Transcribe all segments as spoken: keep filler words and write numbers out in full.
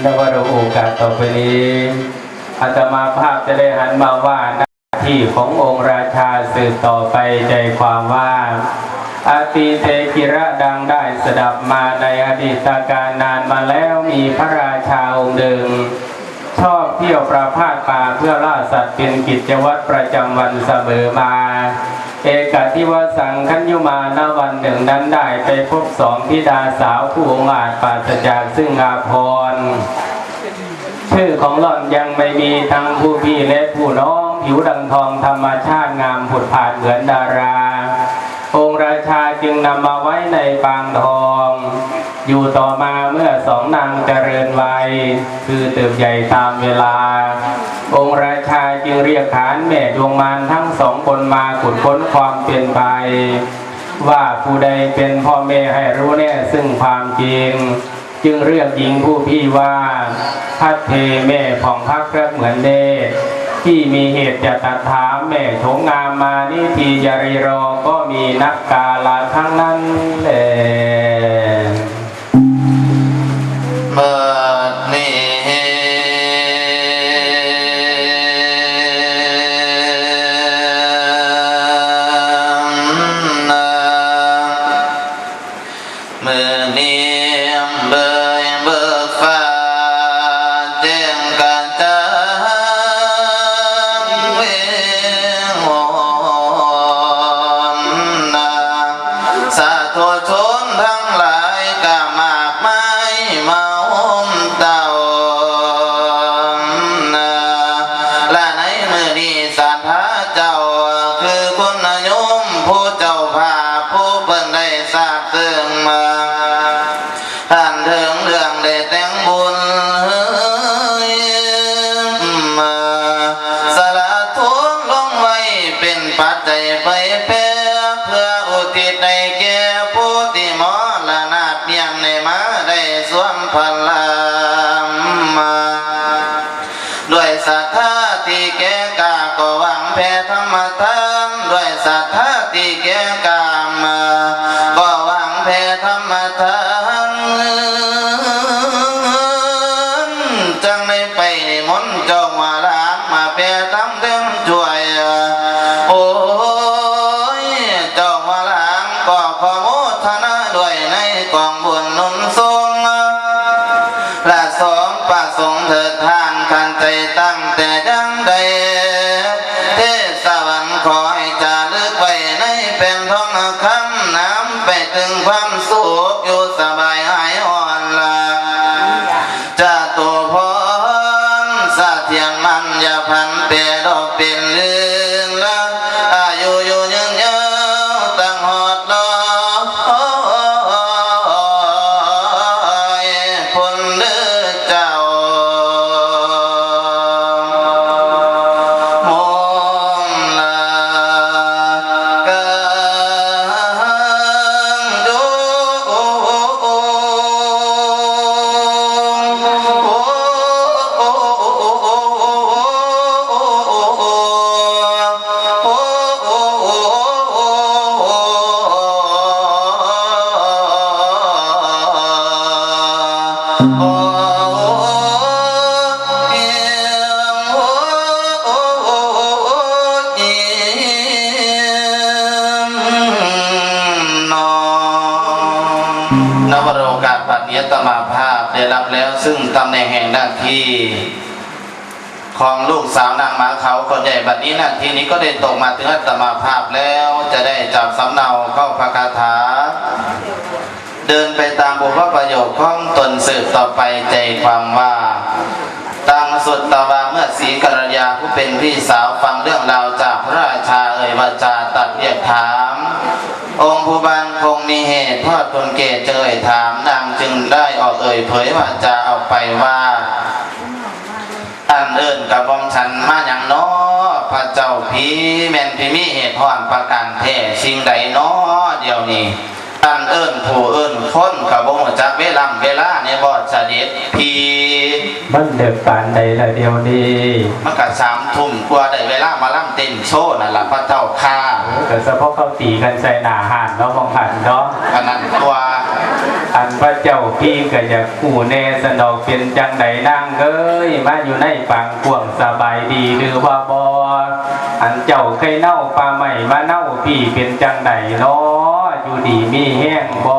และว่าโอกาสต่อไปนี้ อาตมาภาพจะได้หันมาว่าหน้าที่ขององค์ราชาสืบต่อไป ใจความว่า อติเตกิระ ดังได้สดับมาในอดีตกาลนานมาแล้ว มีพระราชาองค์หนึ่ง ชอบเที่ยวประพาสป่าเพื่อล่าสัตว์เป็นกิจวัตรประจำวันเสมอมา เอกทิวสังคัญญุมา ณ วันหนึ่งนั้นได้ไปพบสองธิดาสาวผู้องอาจปราศจากซึ่งอาภรณ์ ชื่อของหล่อนยังไม่มีทั้งผู้พี่และผู้น้อง ผิวดังทองธรรมชาติงามผุดผาดเหมือนดารา องค์ราชาจึงนำมาไว้ในปางทอง อยู่ต่อมาเมื่อสองนางเจริญวัย คือเติบใหญ่ตามเวลา องค์ราชาจึงเรียกขานแม่ดวงมารทั้งสองคนมาขุดค้นความเป็นไป ว่าผู้ใดเป็นพ่อแม่ให้รู้แน่ซึ่งความจริง จึงเรียกหญิงผู้พี่ว่า พัทเท แม่ผ่องพักรักเหมือนเนตร ที่มีเหตุจะตรัสถามแม่โฉมงามมานิที อย่ารีรอ ก็มีนักกาละครั้งนั้นแล บัดนี้นะ มื้อนี้เบิ่งเบิกฟ้าแจ้งกระจ่างเวงหนนา สาธุชนทั้งหลายก็มากมายมาโฮมเต้านา และในมื้อนี้ศรัทธาเจ้าคือคุณโยมผู้เจ้าภาพผู้เพิ่นได้ทราบซึ่งมา ท่านเถิงเรื่องได้แต่งบุญมา สละทุนลงไว้เป็นปัจจัยเผยแผ่ เพื่ออุทิศให้แก่ผู้ที่มรณะเมียนในมาได้สวมพลามา ด้วยศรัทธาที่แก่กล้าก็หวังแผ่ธรรมทาน ด้วยศรัทธาที่แก่กล้ามา ก็หวังแผ่ธรรมทาน จังได้ไปนิมนต์เจ้ามาลามมาแผ่ธรรมเทิงช่วย โอ้ย เจ้ามาลามก็ขอโมทนาด้วยในกองบุญหนุนส่ง และสองประสงค์เถิดท่าน ขันใจตั้งแต่ยังใด เทศสวรรค์ขอให้จารึกไว้ในแผ่นทองคำ นำไปถึงความสุขอยู่สบายหายอ่อนละ จตุพรเสถียรมั่นอย่าผันแปรดอกเป็นลื่นละ อายุอยู่ยืนยาวตั้งฮอดร้อย พุ้นเด้อเจ้า โมลากังโย ณวโรกาสบัดนี้อาตมาภาพได้รับแล้วซึ่งตำแหน่งแห่งหน้าที่ ของลูกสาวนางหมาขาวคนใหญ่ บัดนี้หน้าที่นี้ก็ได้ตกมาถึงอาตมาภาพแล้ว จะได้จับสำเนาเข้าพระคาถา เดินไปตามบุพประโยคของตนสืบต่อไป ใจความว่า ตังสุตวา เมื่อศรีกัลยาผู้เป็นพี่สาวฟังเรื่องราวจากพระราชาเอ่ยวาจาตรัสเรียกถาม องค์ผู้บ้านคงมีเหตุ พอดคนเกศเจยถาม นางจึงได้ออกเอ่ยเผยวาจาออกไปว่า อันเอิ้นกะหม่อมฉันมาหยังน้อ พระเจ้าพี่ แม่นพี่มีเหตุฮ้อนประการแท้สิ่งใดน้อ เดี๋ยวนี้ อันเอิ้นผู้เอิ้นคนกะบ่ฮู้จักเวลาเวลาในบ่เสด็จพี่ มันเลิกปานใดละเดี๋ยวนี้ มันก็สามทุ่มกว่า ได้เวลามาลำเต้นโชว์นั่นล่ะพระเจ้าข้า เออ ก็เฉพาะเขาตีกันใส่หน้าห้านเนาะ มองหันเนาะ อันนั้นตัว อันพระเจ้าพี่ก็อยากฮู้แน่สนอก เป็นจังใดนางเอ้ย มาอยู่ในปางกว้างสบายดีหรือว่าบ่ อันเจ้าเคยเน่าปลาใหม่มาเน่าพี่เป็นจังใดน้อ อยู่ดีมีแฮงบ่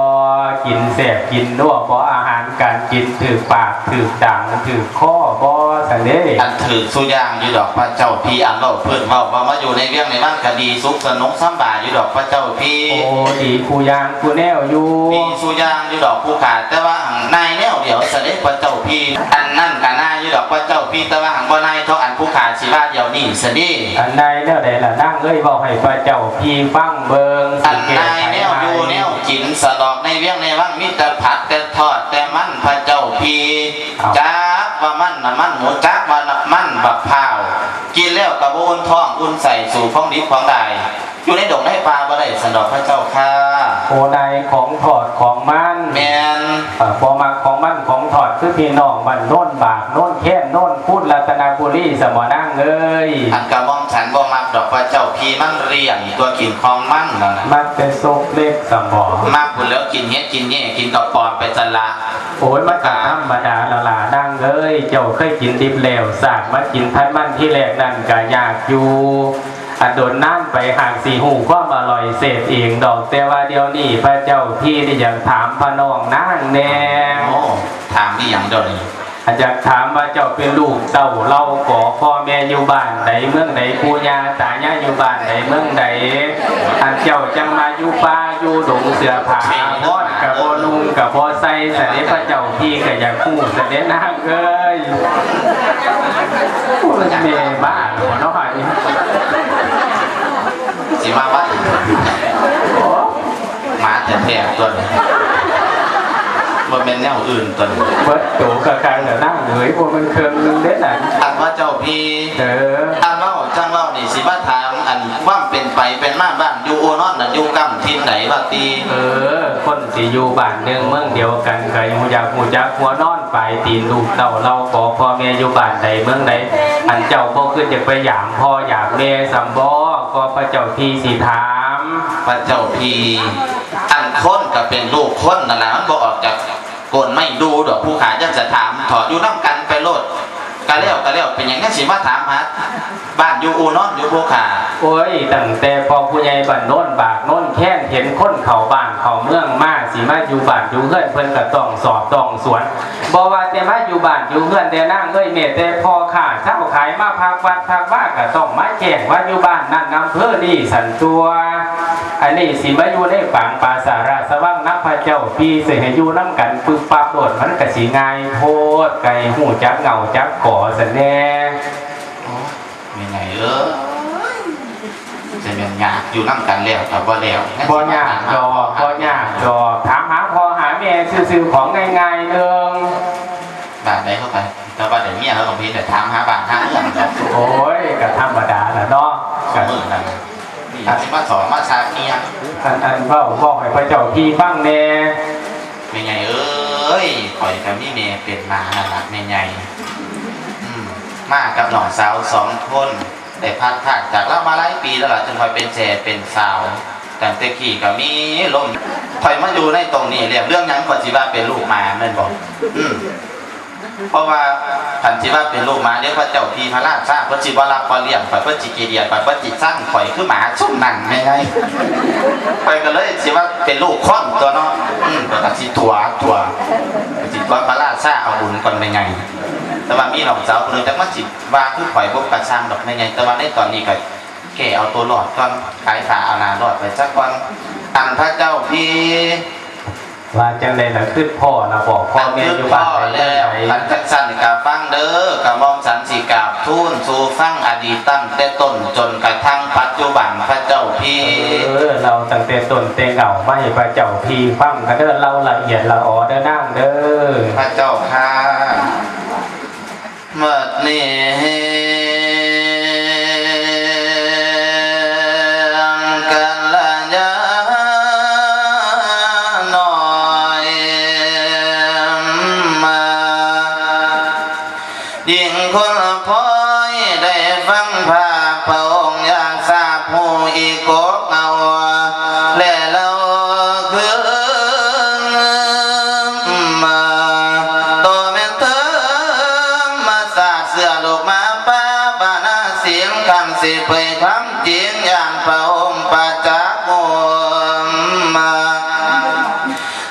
กินแซ่บกินนัวบ่ อาหารการกินถืกปากถืกดังถืกคอบ่ ซั่นเด้ อันถืกสู่อย่างอยู่ดอกพระเจ้าพี่ อันเว้าพื้นเว้าว่ามาอยู่ในเวียงในวังก็ดีสุขสนุกสำบายอยู่ดอกพระเจ้าพี่ โอ้ ดีคู่อย่างคู่แนวอยู่ ดีสู่อย่างอยู่ดอกผู้ขา แต่ว่าหั่งนายแนวเดียวซะเด้พระเจ้าพี่ อันนั่นก็นายอยู่ดอกพระเจ้าพี่ แต่ว่าหั่งบ่นายเท่าอันผู้ขาสิว่าเดี๋ยวนี้ซะเด้ อันนายแนวใดล่ะนางเอ้ย เว้าให้พระเจ้าพี่ฟังเบิ่ง อันนายแนวอยู่แนวกินสะดอกในเวียงในวังมีแต่ผักแต่ทอดแต่มันพระเจ้าพี่ เอา จักว่ามันน้ำมันหมู จักว่าน้ำมันบักพร้าว กินแล้วก็บ่อุ่นท้องอุ่นไส้สู่ของดิบของได้ อยู่ในดงในป่าบ่ได้สันดอกพระเจ้าข้า โอ้ นายของทอดของมัน แม่น เอ่อ บ่มักของมันของทอดคือพี่น้องบ้านโนนบาก โนนแคน โนนคูน รัตนบุรี สมอนางเอ้ย อันกะหม่อมฉันบ่มักดอกพระเจ้าพี่ มันเลี่ยนตัวกินของมันนั่นน่ะ มักแต่ซกเล็กสมอ มักพู้นแหล้ว กินเห็ดกินแหย่กินกระป๋อมไปซั่นละ โอ้ย มันก็ธรรมดาละล่ะนางเอ้ย เจ้าเคยกินดิบแล้ว สากมากินพันมันที่แรกนั่นก็ยากอยู่ อันโดนนานไปหากสิฮู้ความอร่อยเสพเองดอก แต่ว่าเดี๋ยวนี้พระเจ้าพี่นี่อยากถามพระน้องนางแน่ โอ้ ถามอีหยังเดี๋ยวนี้ อันอยากถามว่าเจ้าเป็นลูกเต้าเหล่าก่อ พ่อแม่อยู่บ้านใดเมืองใด ปู่ย่าตายายอยู่บ้านใดเมืองใด อันเจ้าจังมาอยู่ป่าอยู่ดง เสื้อผ้าฮ้อนก็บ่นุ่งก็บ่ใส่ เสด็จพระเจ้าพี่ก็อยากฮู้ เสด็จนางเอ้ย โอ้ย แม่บ้าหัวเนาะ สิมาบ้าน โอ้ หมาแท้ๆตัวนี้ บ่แม่นแนวอื่นตัวนี้ เบิดโตกะคังแล้วนางเอ้ย บ่แม่นเครื่องหนึ่งเด้อนั่น อันว่าเจ้าพี่ เออ อันเว้าจังเว้านี่สิมาถามอันความเป็นไปเป็นมาบ้านอยู่อู่นอนนั่นอยู่กำถิ่นใดว่าติ เออ คนสิอยู่บ้านหนึ่งเมืองเดียวกันก็อยากฮู้จักหัวนอนปลายตีนลูกเต้าเหล่าก่อ พ่อแม่อยู่บ้านใดเมืองใด อันเจ้าบ่คิดจะไปยามพ่อยามแม่ซ้ำบ่ ก็พระเจ้าพี่สิถาม พระเจ้าพี่ อันคนก็เป็นลูกคนนั่นล่ะ มันบ่ออกจากก้นไม้ดูดอกผู้ขา จักจะถาม ถอดอยู่นำกันไปโลด กะแล้วกะแล้ว เป็นหยังจังสิมาถามหาบ้านอยู่อู่นอนอยู่ผู้ขา โอ้ย ตั้งแต่พ่อผู้ใหญ่บ้านโนนบากโนนแคน เห็นคนเข้าบ้านเข้าเมืองมา สิมาอยู่บ้านอยู่เฮือน เพิ่นก็ต้องสอบต้องสวน บ่ว่าแต่มาอยู่บ้านอยู่เฮือนเด้อนางเอ้ย แม้แต่พ่อค้าชาวขายมาพักวัดพักวาก็ต้องมาแจ้งว่าอยู่บ้านนั้นอำเภอนี้ซั่นตั่ว อันนี้สิมาอยู่ในปางปราสาทราชวังนำพระเจ้าพี่ สิให้อยู่นำกันปึ๊บปั๊บโลด มันก็สิง่ายโพด ไก่ฮู้จักเหง้าจักขอซั่นแน่ โอ้ย แม่ใหญ่เอ้ย จะแม่นยากอยู่นำกันแล้วก็บ่แล้ว บ่ยากดอก บ่ยากดอก ถามหาพ่อหาแม่ซื่อๆ ของง่ายๆ หนึ่ง บ้านใดเข้าไป แต่ว่าได้เมียเขาก็มีแต่ถามหาบ้านหาเมืองดอก โอ้ย ก็ธรรมดาล่ะเนาะ ก็มื้อนั้นนี่สิมาสอนมาสร้างเมีย อัน อันเว้า เว้าให้พระเจ้าพี่ฟังแน่ แม่ใหญ่เอ้ย ข้อยก็มีแม่เป็นหมานั่นล่ะแม่ใหญ่ อืม มากับน้องสาวสองคน ได้พลัดพรากจากลาวมาหลายปีแล้วล่ะ จนข้อยเป็นแสเป็นสาว ตั้งแต่กี้ก็มีลม ข้อยมาอยู่ในตรงนี้แล้ว เรื่องหยังข้อยสิว่าเป็นลูกหมาแม่นบ่ อืม เพราะว่าคันสิว่าเป็นลูกหมา เดี๋ยวพระเจ้าพี่พระราชาเพิ่นสิบ่รับบ่เลี้ยงข้อย เพิ่นสิขี้เดียดข้อย เพิ่นสิซังข้อยคือหมาซุมนั่นแม่ใหญ่ ข้อยก็เลยสิว่าเป็นลูกคนตัวเนาะ อืม ก็สิตั๋ว ตั๋ว สิตั๋วพระราชาเอาบุญก่อนแม่ใหญ่ แต่ว่ามีน้องสาวคนหนึ่ง จักมันสิว่าคือข้อยบ่กระซังดอกแม่ใหญ่ แต่ว่าในตอนนี้ก็แก้เอาตัวรอดก่อน ขายผ้าเอาหน้ารอดไปซะก่อน อันพระเจ้าพี่ ว่าจังใดล่ะ คิดพ้อละบอกพ่อแม่อยู่บ้านใดเมืองใด คันจังซั่นก็ฟังเด้อ กะหม่อมฉันสิกราบทูลสู่ฟังอดีตตั้งแต่ต้นจนกระทั่งปัจจุบันพระเจ้าพี่ เออ เล่าตั้งแต่ต้นแต่เหง้ามาให้พระเจ้าพี่ฟังกันเด้อ เล่าละเอียดละออเด้อนางเด้อ พระเจ้าค่ะ บัดนี้กัลยาณน้อยมา สิเผยความจริงอย่างพระองค์ประจักษ์องค์มา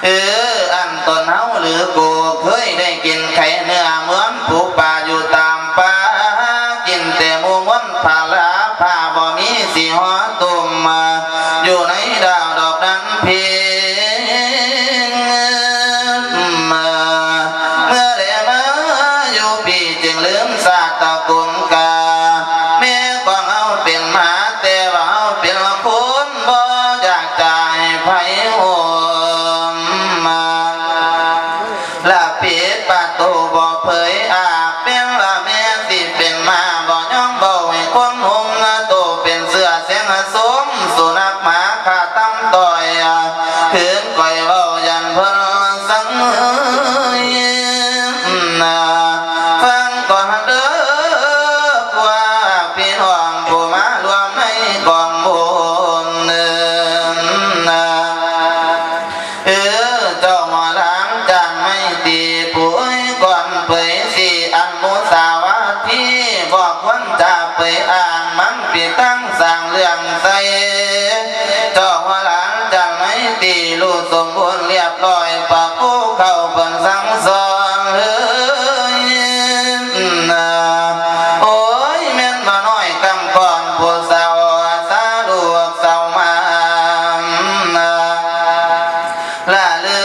เออ อันตนเฮาหรือกูเคยได้กินไข่เนื้อเหมือนผู้ป่าอยู่ตามป่า กินแต่หมูมนผาลาผ้าบ่มีสีหอตุ่มมา อยู่ในดาวดอกนั้นเพียงมา เมื่อได้มาอยู่พี่จึงลืมชาติตระกูลกา แม่ของเฮาเป็นหมา แต่ว่าเฮาเป็นคนบ่อยากจะให้ไผห่วงมา ละปิดประตูบ่เผยอาก เป็นละแม่สิเป็นหมา บ่ยอมเว้าให้คนหุง โตเป็นเสือแสงอสม สุนัขหมาข้าตำต่อย คืนก่อยเว้ายันเพิ่นสังเฮย ฟังก่อนเด้อพวกพี่น้องผู้มารวมในกองบุญเอิ้น เออ เจ้าหมอลำจันทร์ไม่ตีผู้เอ้ยก่อนเผยสิอันมุสาวาที บอกควรจะเผยอ้างมันผิดตั้งสร้างเรื่องใส่ เจ้าหมอลำจันทร์ไม่ตีรู้สมบูรณ์เรียบร้อย ปะผู้เข้าเพิ่นสั่งสอนเฮ้ย โอ้ย แม่นบ่น้อยกำก่อนผู้สาวสาลูกสาวมา ละลื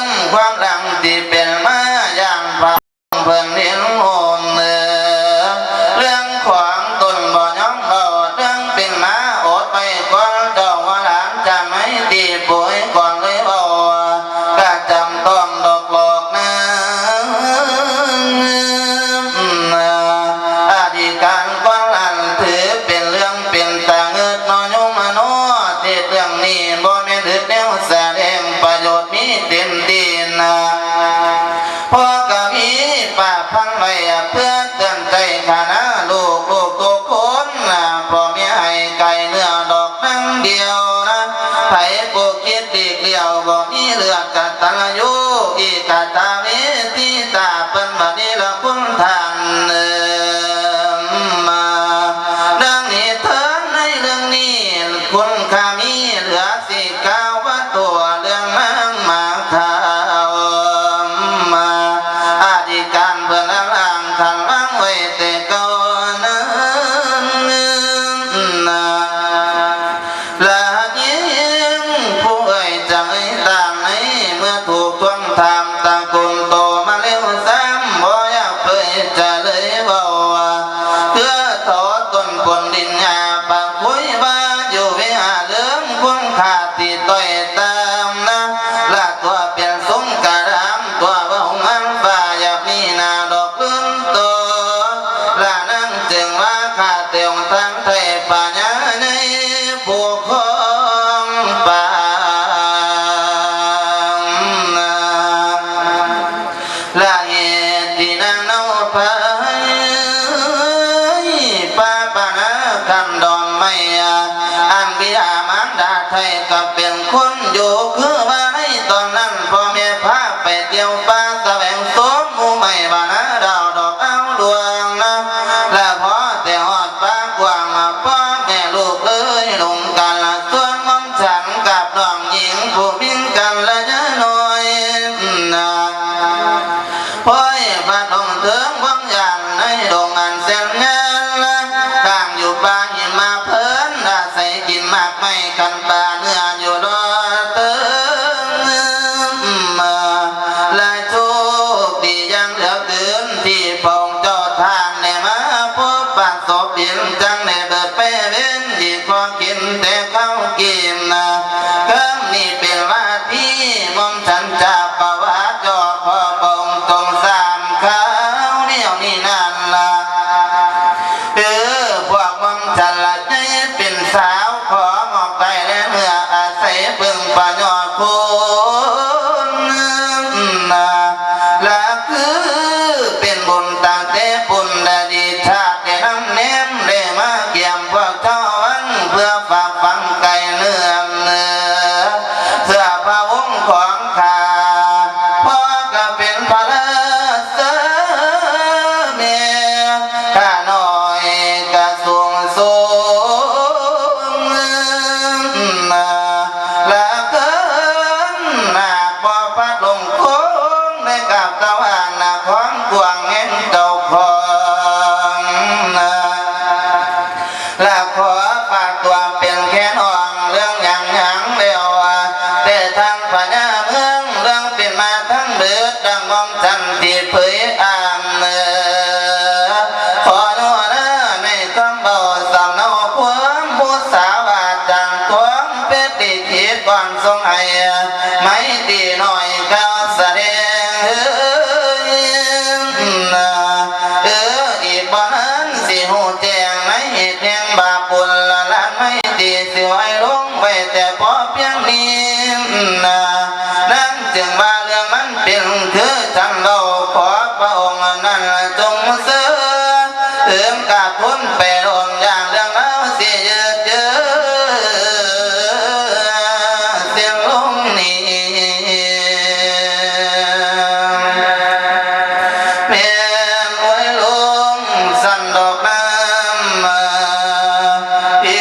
มความหลังที่เป็นมาอย่างพระองค์เพิ่นเห็นโหมเนือ เรื่องของตนบ่ยอมเบา เรื่องเป็นมาอดไปก่อน เจ้าว่าหลานจะไม่ตีป่วยก่อนเลยเบา กะจำต้องดอกหลอกนะ อธิการก่อนอันถือเป็นเรื่องเป็นตาเงิดนอยุมโน ที่เรื่องนี้บ่แม่นอึดแนวแสดงประโยชน์มีเต็มที่นะ พ่อกะมีปากพังไว้เพื่อเตือนใจคณะลูกลูกทุกคนนะ พ่อแม่ให้ไก่เนื้อดอกนั่งเดียวนะ ไผผู้คิดหลีกเลี่ยวบ่มีเลือดกตัญญู อีกตาเวทีตาเปิ้นบัดนี้ละคุณท่านเอิ้นมา ดังนี้เถิงในเรื่องนี้ คุณค่ามีเหลือสิกล่าวว่าตัวเรื่องนางมาข่าวมา อธิการเพิ่นล่างท่านวางไว้แต่เก่านั้นนะ ละหากหญิงผู้เอ่ยจังเอ่ยตามในเมื่อถูกทวงถามตะโกนโตมาเร็วซ้ำ บ่อยากเผยจะเลยเว้าว่า เพื่อถอต้นผลดินหญ้าปากคุยว่าอยู่วิหารเลิงคุณค่าที่ต้อยตามนะ ละตัวเป็นสุงกะดามตัวว่าหงอันฟ้าอยากมีหน้าดอกเลื่อนโต ละนั่งจึงว่าข้าเตียงทางไทยปัญญาในผู้ครองปาง ละเหตุที่นางเนาไพป้าปานาคำดอนไม้ อันบิดามารดาไทยก็เป็นคนอยู่ คือว่าในตอนนั้นพ่อแม่พาไปเที่ยวป่าแสวงโสมหมู่ไม้บานาดาวดอกเอาดวงนะ และพอแต่ฮอดป่ากว้าง พ่อแม่ลูกเอ้ยลงกันละส่วนมอมฉันกับน้องหญิงผู้มิงกันละยะน้อยนะ พ้อยพระดงเถิงวังยานในดงอันแสนงาม ข้างอยู่ป่าหิมะเพิ่นอาศัยกินหมากไม้กันป่าเนื้ออยู่รอเถิงมา และโชคดีอย่างเหลือเกินที่พระองค์เจ้าท่านได้มาพบปะศพเห็นจังได้เบิดไปเว้น ดีขอกินแต่ข้าวกินนะ คำนี้เป็นว่าที่มอมฉันจะประวัติยอดขอพระองค์ทรงสามข้าวเดียวนี้นั่นละ เออ พวกมอมฉันละใจเป็นสาวขอมอบไปและเนื้ออาศัยเพิ่งประโยชน์คุณนะ และคือเป็นบุญตั้งแต่ปุณณดีชาติได้นำแนมได้มาเกี่ยมพวกเจ้าวันเพื่อฝากฝังไก่เนื้อเนื้อ เสื้อผ้าองค์ของข้า พ่อก็เป็นพระราชาแม่ ข้าน้อยก็สูงสูง นาละเกินหนักบ่พัดลงคงในกาบตะวันนาของกวางแห่งเจ้าของนา และขอฝากตัวเป็นแค่น้องเรื่องหยังหยังแล้วว่าแต่ทางพญาเมืองเรื่องเป็นมาทั้งเบิดดังมองจันทร์ที่เผยอ่านเนอขอโนนะในคำเบาสำเนาความผู้สาวาจางทวงเพชรดีขีดก่อนทรงให้ ไม้ตีน้อยก้าวแสดงเอออีกบ่นานสิหูแจ้งในเหตุแห่งบาปบุญละล้านไม้ตีสิไว้ลงไว้แต่พอเพียงนี้นะนั้นจึงว่าเรื่องมันเป็นคือจังเราขอพระองค์นั้นจงเสริมกราบคุณไปลงอย่างเรื่องราวสิยืดเยื้อ เสียงลงนี้แม่นอวยลงสันดอกน้ำมาพิ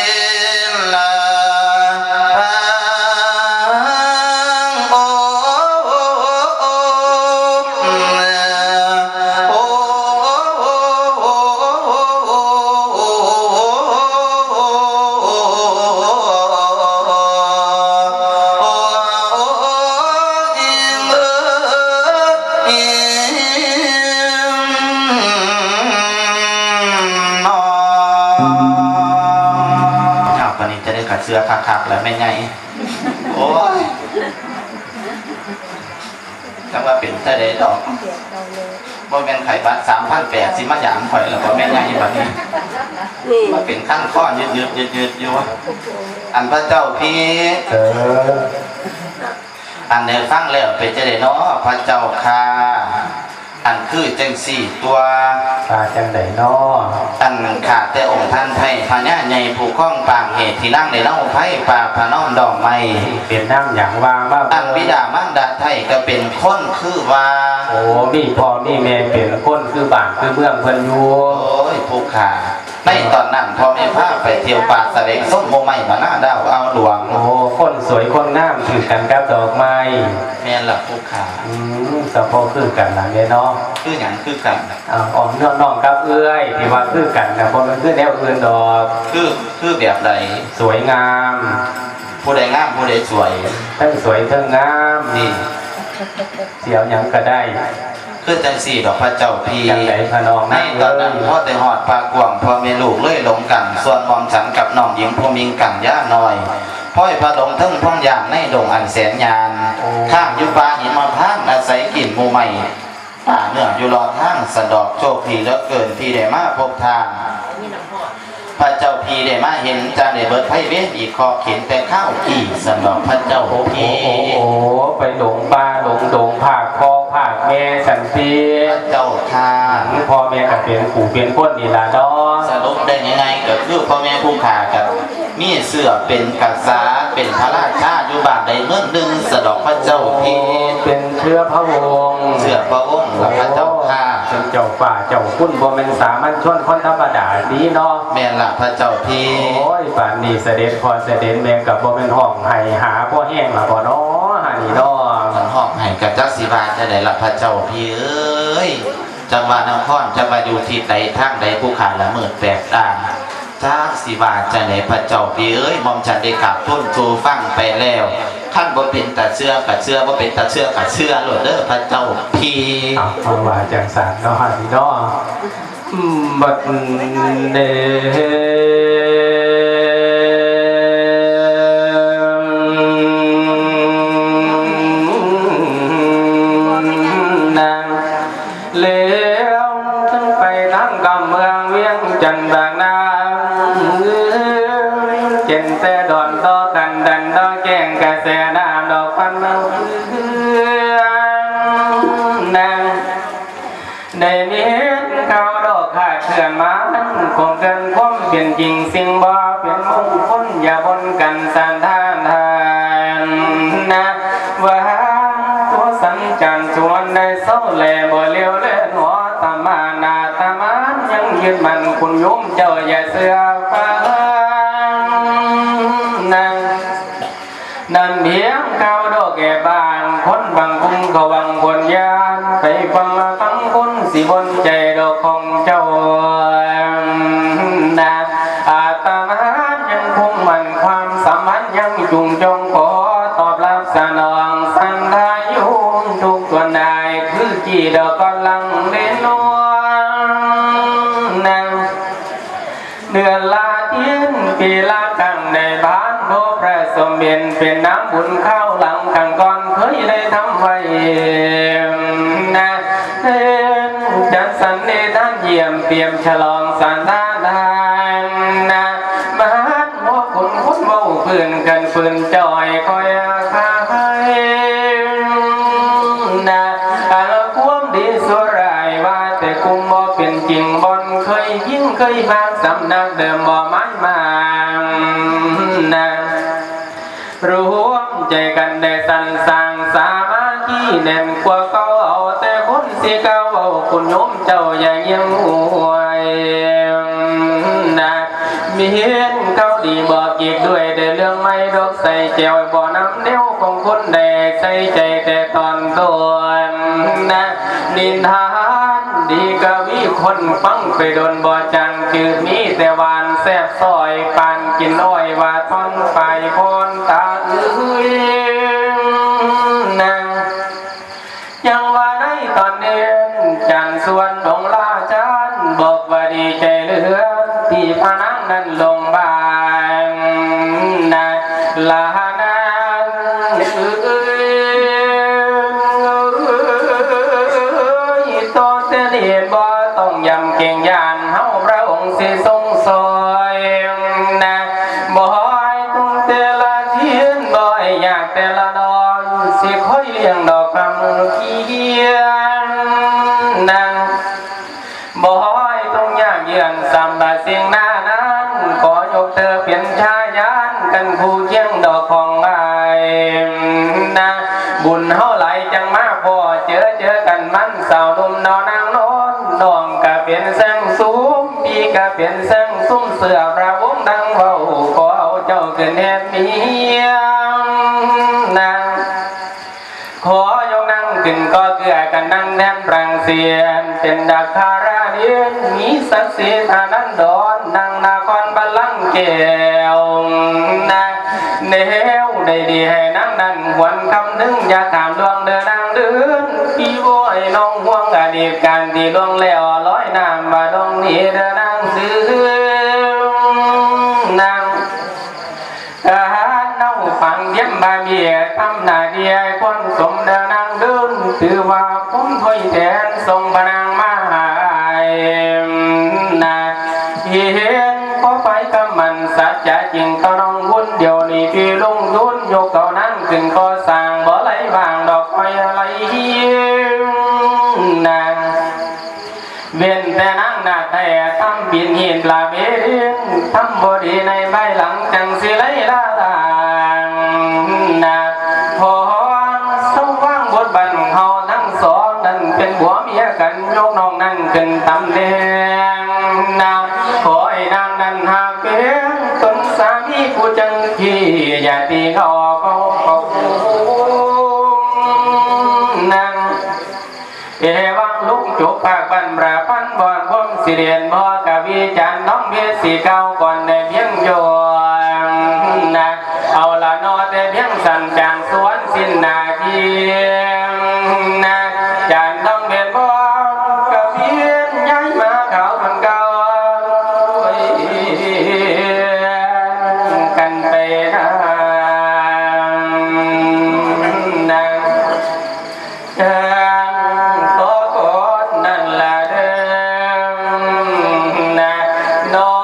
นลาพังโอ อ้าว ปานนี้จะได้กัดเสื้อคักๆแล้วแม่ใหญ่ โอ้ย จังว่าเป็นแต่ใดดอก บ่แม่นไขบัตรสามพันแปดสิมายามข่อยแล้วบ่แม่นหยังอีบัดนี้ นี่ มาเป็นขั้นข้อยืดๆๆๆอยู่ อันพระเจ้าพี่ เออ อันได้ฟังแล้วเป็นจังได๋น้อพระเจ้าค่ะ อันคือจังซี่ตัว ว่าจังใดน้อ อันข้าแต่องค์ท่านไทยพญาใหญ่ผู้ครองปางเหตุที่นั่งในเล่าไพร่ป่าพระน้อมดอกไม้ เป็นนางหยังว่ามา อันบิดามารดาไทยก็เป็นคนคือว่า โอ้ มีพ่อมีแม่เป็นคนคือบ้านคือเมืองเพิ่นอยู่ โอ้ย ผู้ข้า ในตอนนั้นพ่อแม่พาไปเที่ยวป่าสะเลงส้มโมไม้มาหน้าดาวเอาหลวง โอ้ คนสวยคนงามถือกันกับดอกไม้ แม่นล่ะผู้ข้า อืม สะโพกคือกันล่ะแม่เนาะ คือหยังคือกัน อ่า อ้อมน้องกับเอื้อย ที่ว่าคือกันนะ บ่แม่นคือแนวอื่นดอก คือ คือแบบใด สวยงาม ผู้ใดงามผู้ใดสวย ทั้งสวยทั้งงาม นี่ เสียวหยังก็ได้ คือจังซี่ดอกพระเจ้าพี่ จังใดพระน้อง ในตอนนั้น เอ้ย พอแต่ฮอดป่ากว้างพ่อแม่ลูกเลยหลงกัน ส่วนหม่อมฉันกับน้องหญิงผู้มิงกัญญาน้อย พลอยพลัดหลงเทิงพงหญ้าในดงอันแสนยาน โอ้ ค้างอยู่ป่าหิมพานต์อาศัยกินหมู่ไม้ ป่าเนื้ออยู่รอดทางสันดอก โชคดีเหลือเกินที่ได้มาพบท่าน พระเจ้าพี่ได้มาเห็นจั่งได้เบิดภัยเวรอีกข้อเข็ญแต่คราวกี้สันดอกพระเจ้าพี่ โอ้โห ไปหลงป่าหลงดง พรากพ่อพรากแม่สันติ พระเจ้าค่ะ พ่อแม่ก็เป็นผู้เป็นคนนี่ล่ะเนาะ สรุปได้ง่ายๆก็คือพ่อแม่ผู้ข้าก็มีเชื้อเป็นกษาเป็นพระราชาอยู่บ้านใดเมืองหนึ่งสันดอกพระเจ้าพี่ เป็นเชื้อพระวงศ์ เชื้อพระวงศ์ล่ะพระเจ้าค่ะ เป็นเจ้าฟ้าเจ้าคุณ บ่แม่นสามัญชนคนธรรมดานี้เนาะ แม่นล่ะพระเจ้าพี่ โอ้ย ปานนี้เสด็จพ่อเสด็จแม่ก็บ่แม่นฮ้องไห้หาพ่อแห้งล่ะบ่น้อ หานี่น้อ มันฮ้องไห้ก็จักสิว่าจั่งใดล่ะพระเจ้าพี่เอ้ย จักว่านคร จักว่าอยู่ทิศใดทางใด ผู้ข้าละมืดแปดด้าน จักสิว่าจั่งใดพระเจ้าพี่เอ้ย หม่อมฉันได้กราบทูลสู่ฟังไปแล้ว คันบ่เป็นตาเชื่อก็เชื่อ บ่เป็นตาเชื่อก็เชื่อโลดเด้อพระเจ้าพี่ เอา เอาว่าจั่งซั่นเนาะ หานี่เนาะ อืม บัดเดนาง เลี้ยวขึ้นไปทางกำเมืองเวียงจันทน์บางนา เจนแต่ดอนต่อกันดันต่อแกงกระแสน้ำดอกพันเมืองนาง ได้มีข่าวดอกขาดเคลื่อนมา มันคงเกินความเป็นจริง สิ่งบ่เป็นมงคลอย่าบนกันสานทานทานนะ ว่าตัวสันจานชวนได้เศร้าแลบ่เลี้ยวแลหัวตมานาตมานยังยืนมันคุณโยมเจ้าอย่าเชื่อฟังนะ นั่นเพียงข่าวดอกแก่บางคนบางกลุ่มเขาหวังผลญาณไปฟังมาฟังคนสิบนใจดอกของเจ้านะ อาตมายังคงมั่นความสัมพันธ์ยังจุงจงขอตอบรับสนองสันทายุทุกส่วนได้คือกี่ดอกกำลังเล่นนวลนะ เดือนละเทียนปีละครั้งในบ้านพบพระสมเด็จเป็นน้ำบุญข้าวหลังขังก่อนเคยได้ทำไว้นะเดินจัดสันนิทานเยี่ยมเตรียมฉลองสันทานนะบ้านพบคุณคุณเมาปืนกันปืนจ่อยคอยคายนะอันความดีสุรายว่าแต่กุมบ่เป็นจริงบ่อนเคย ยิ่งเคยมาสำนักเดิมบ่ไม้มางนะรวมใจกันได้สรรสร้างสามัคคีแน่นกว่าเก่าเอาแต่คนสิเก่าเอาคุณโยมเจ้าอย่าเยี่ยงอวยนะมีเห็นเขาดีบอกอีกด้วยได้เรื่องไม่ดอกใส่แจวบ่นำแนวของคนได้ใส่ใจแต่ตอนต้นนะนินทาน ดีกวีคนฟังไปโดนบ่จางจืดมีแต่หวานแซบซอยปานกินอ้อยว่าท่อนปลายพรตาเอ้ยนางยังว่าในตอนเน้นจันทร์ส่วนองค์ราชานบอกว่าดีใจเหลือที่พระนางนั้นลงบานนะ ลานาเอ้ยต่อแต่นี้บ่ต้องยำเกรงยานเฮาพระองค์สิทรงซอยนะบ่ให้ต้องแต่ละเทียนบ่ให้ยากแต่ละนอนสิคอยเลี้ยงดอกคำเคียนนะ บ่ห้อยต้องยากเยือนสำบาสิ่งหน้านั้น ขอยกเธอเป็นชายานกันผู้เคียงดอกของอ้ายนะ บุญเฮาหลายจังมาพอเจอเจอกันมันสาวหนุ่มนอนนางนอนน้องกะเป็นแสงสุมพี่กะเป็นแสงสุมเสื้อพระวงศ์ดังเว้าขอเอาเจ้าขึ้นแทนเมียนาง ขอยกนั่งขึ้นก็เกือกันนั่งแทนรังเสียนเป็นดักคาราเดียนมีศักดิ์ศรีฐานันดรนั่งนครบัลลังก์แก้วนะแนวได้ดีให้นางนั้นหวนคำนึงอย่าถามดวงเดินนางเดินพี่โว้ยน้องห่วงอดีตการที่ล่วงแล้วร้อยน้ำมาดองนี้เดินนางซื้อนาง ทหารเน่าฝังเยี่ยมบาเบียทำหน้าเดียคนสมเดินนางเดินถือว่าผมถ้อยแทนทรงพระนางมาหายนาเห็นก็ไปกำมันสัจจะจริงก็น้องบุญเดี๋ยวนี้พี่ลงทุนยกเขานั่งขึ้นก็สร้างบ่ไหลวางดอกไม้อะไรนาง เว้นแต่นางนาคแท้ทำบินหินปลาเบนทำบ่ดีในใบหลังจังสิไล่ล่าลางนาพรสว่างบทบันของเฮาทั้งสองนั้นเป็นผัวเมียกันยกน้องนั้นขึ้นตำแหน่งนาขอให้นางนั้นหากเป็นตนสามีผู้จังที่อย่าตีเขาเขาเขานาง เอวังลุงจุกภาคบ้านประพันธ์บอนพรมสิเรียนบ่กวีจันทร์น้องเมสีเก้าก่อนในเพียงโยนนะเอาละนอแต่เพียงสันจางสวนสิ้นนาทีนะจันทร์น้องเบนบ่กวีย้ายมาขาวเหมือนเก่ากันไปนะนะ อย่างต่อก่อนนั่นละเด้อนะน้อง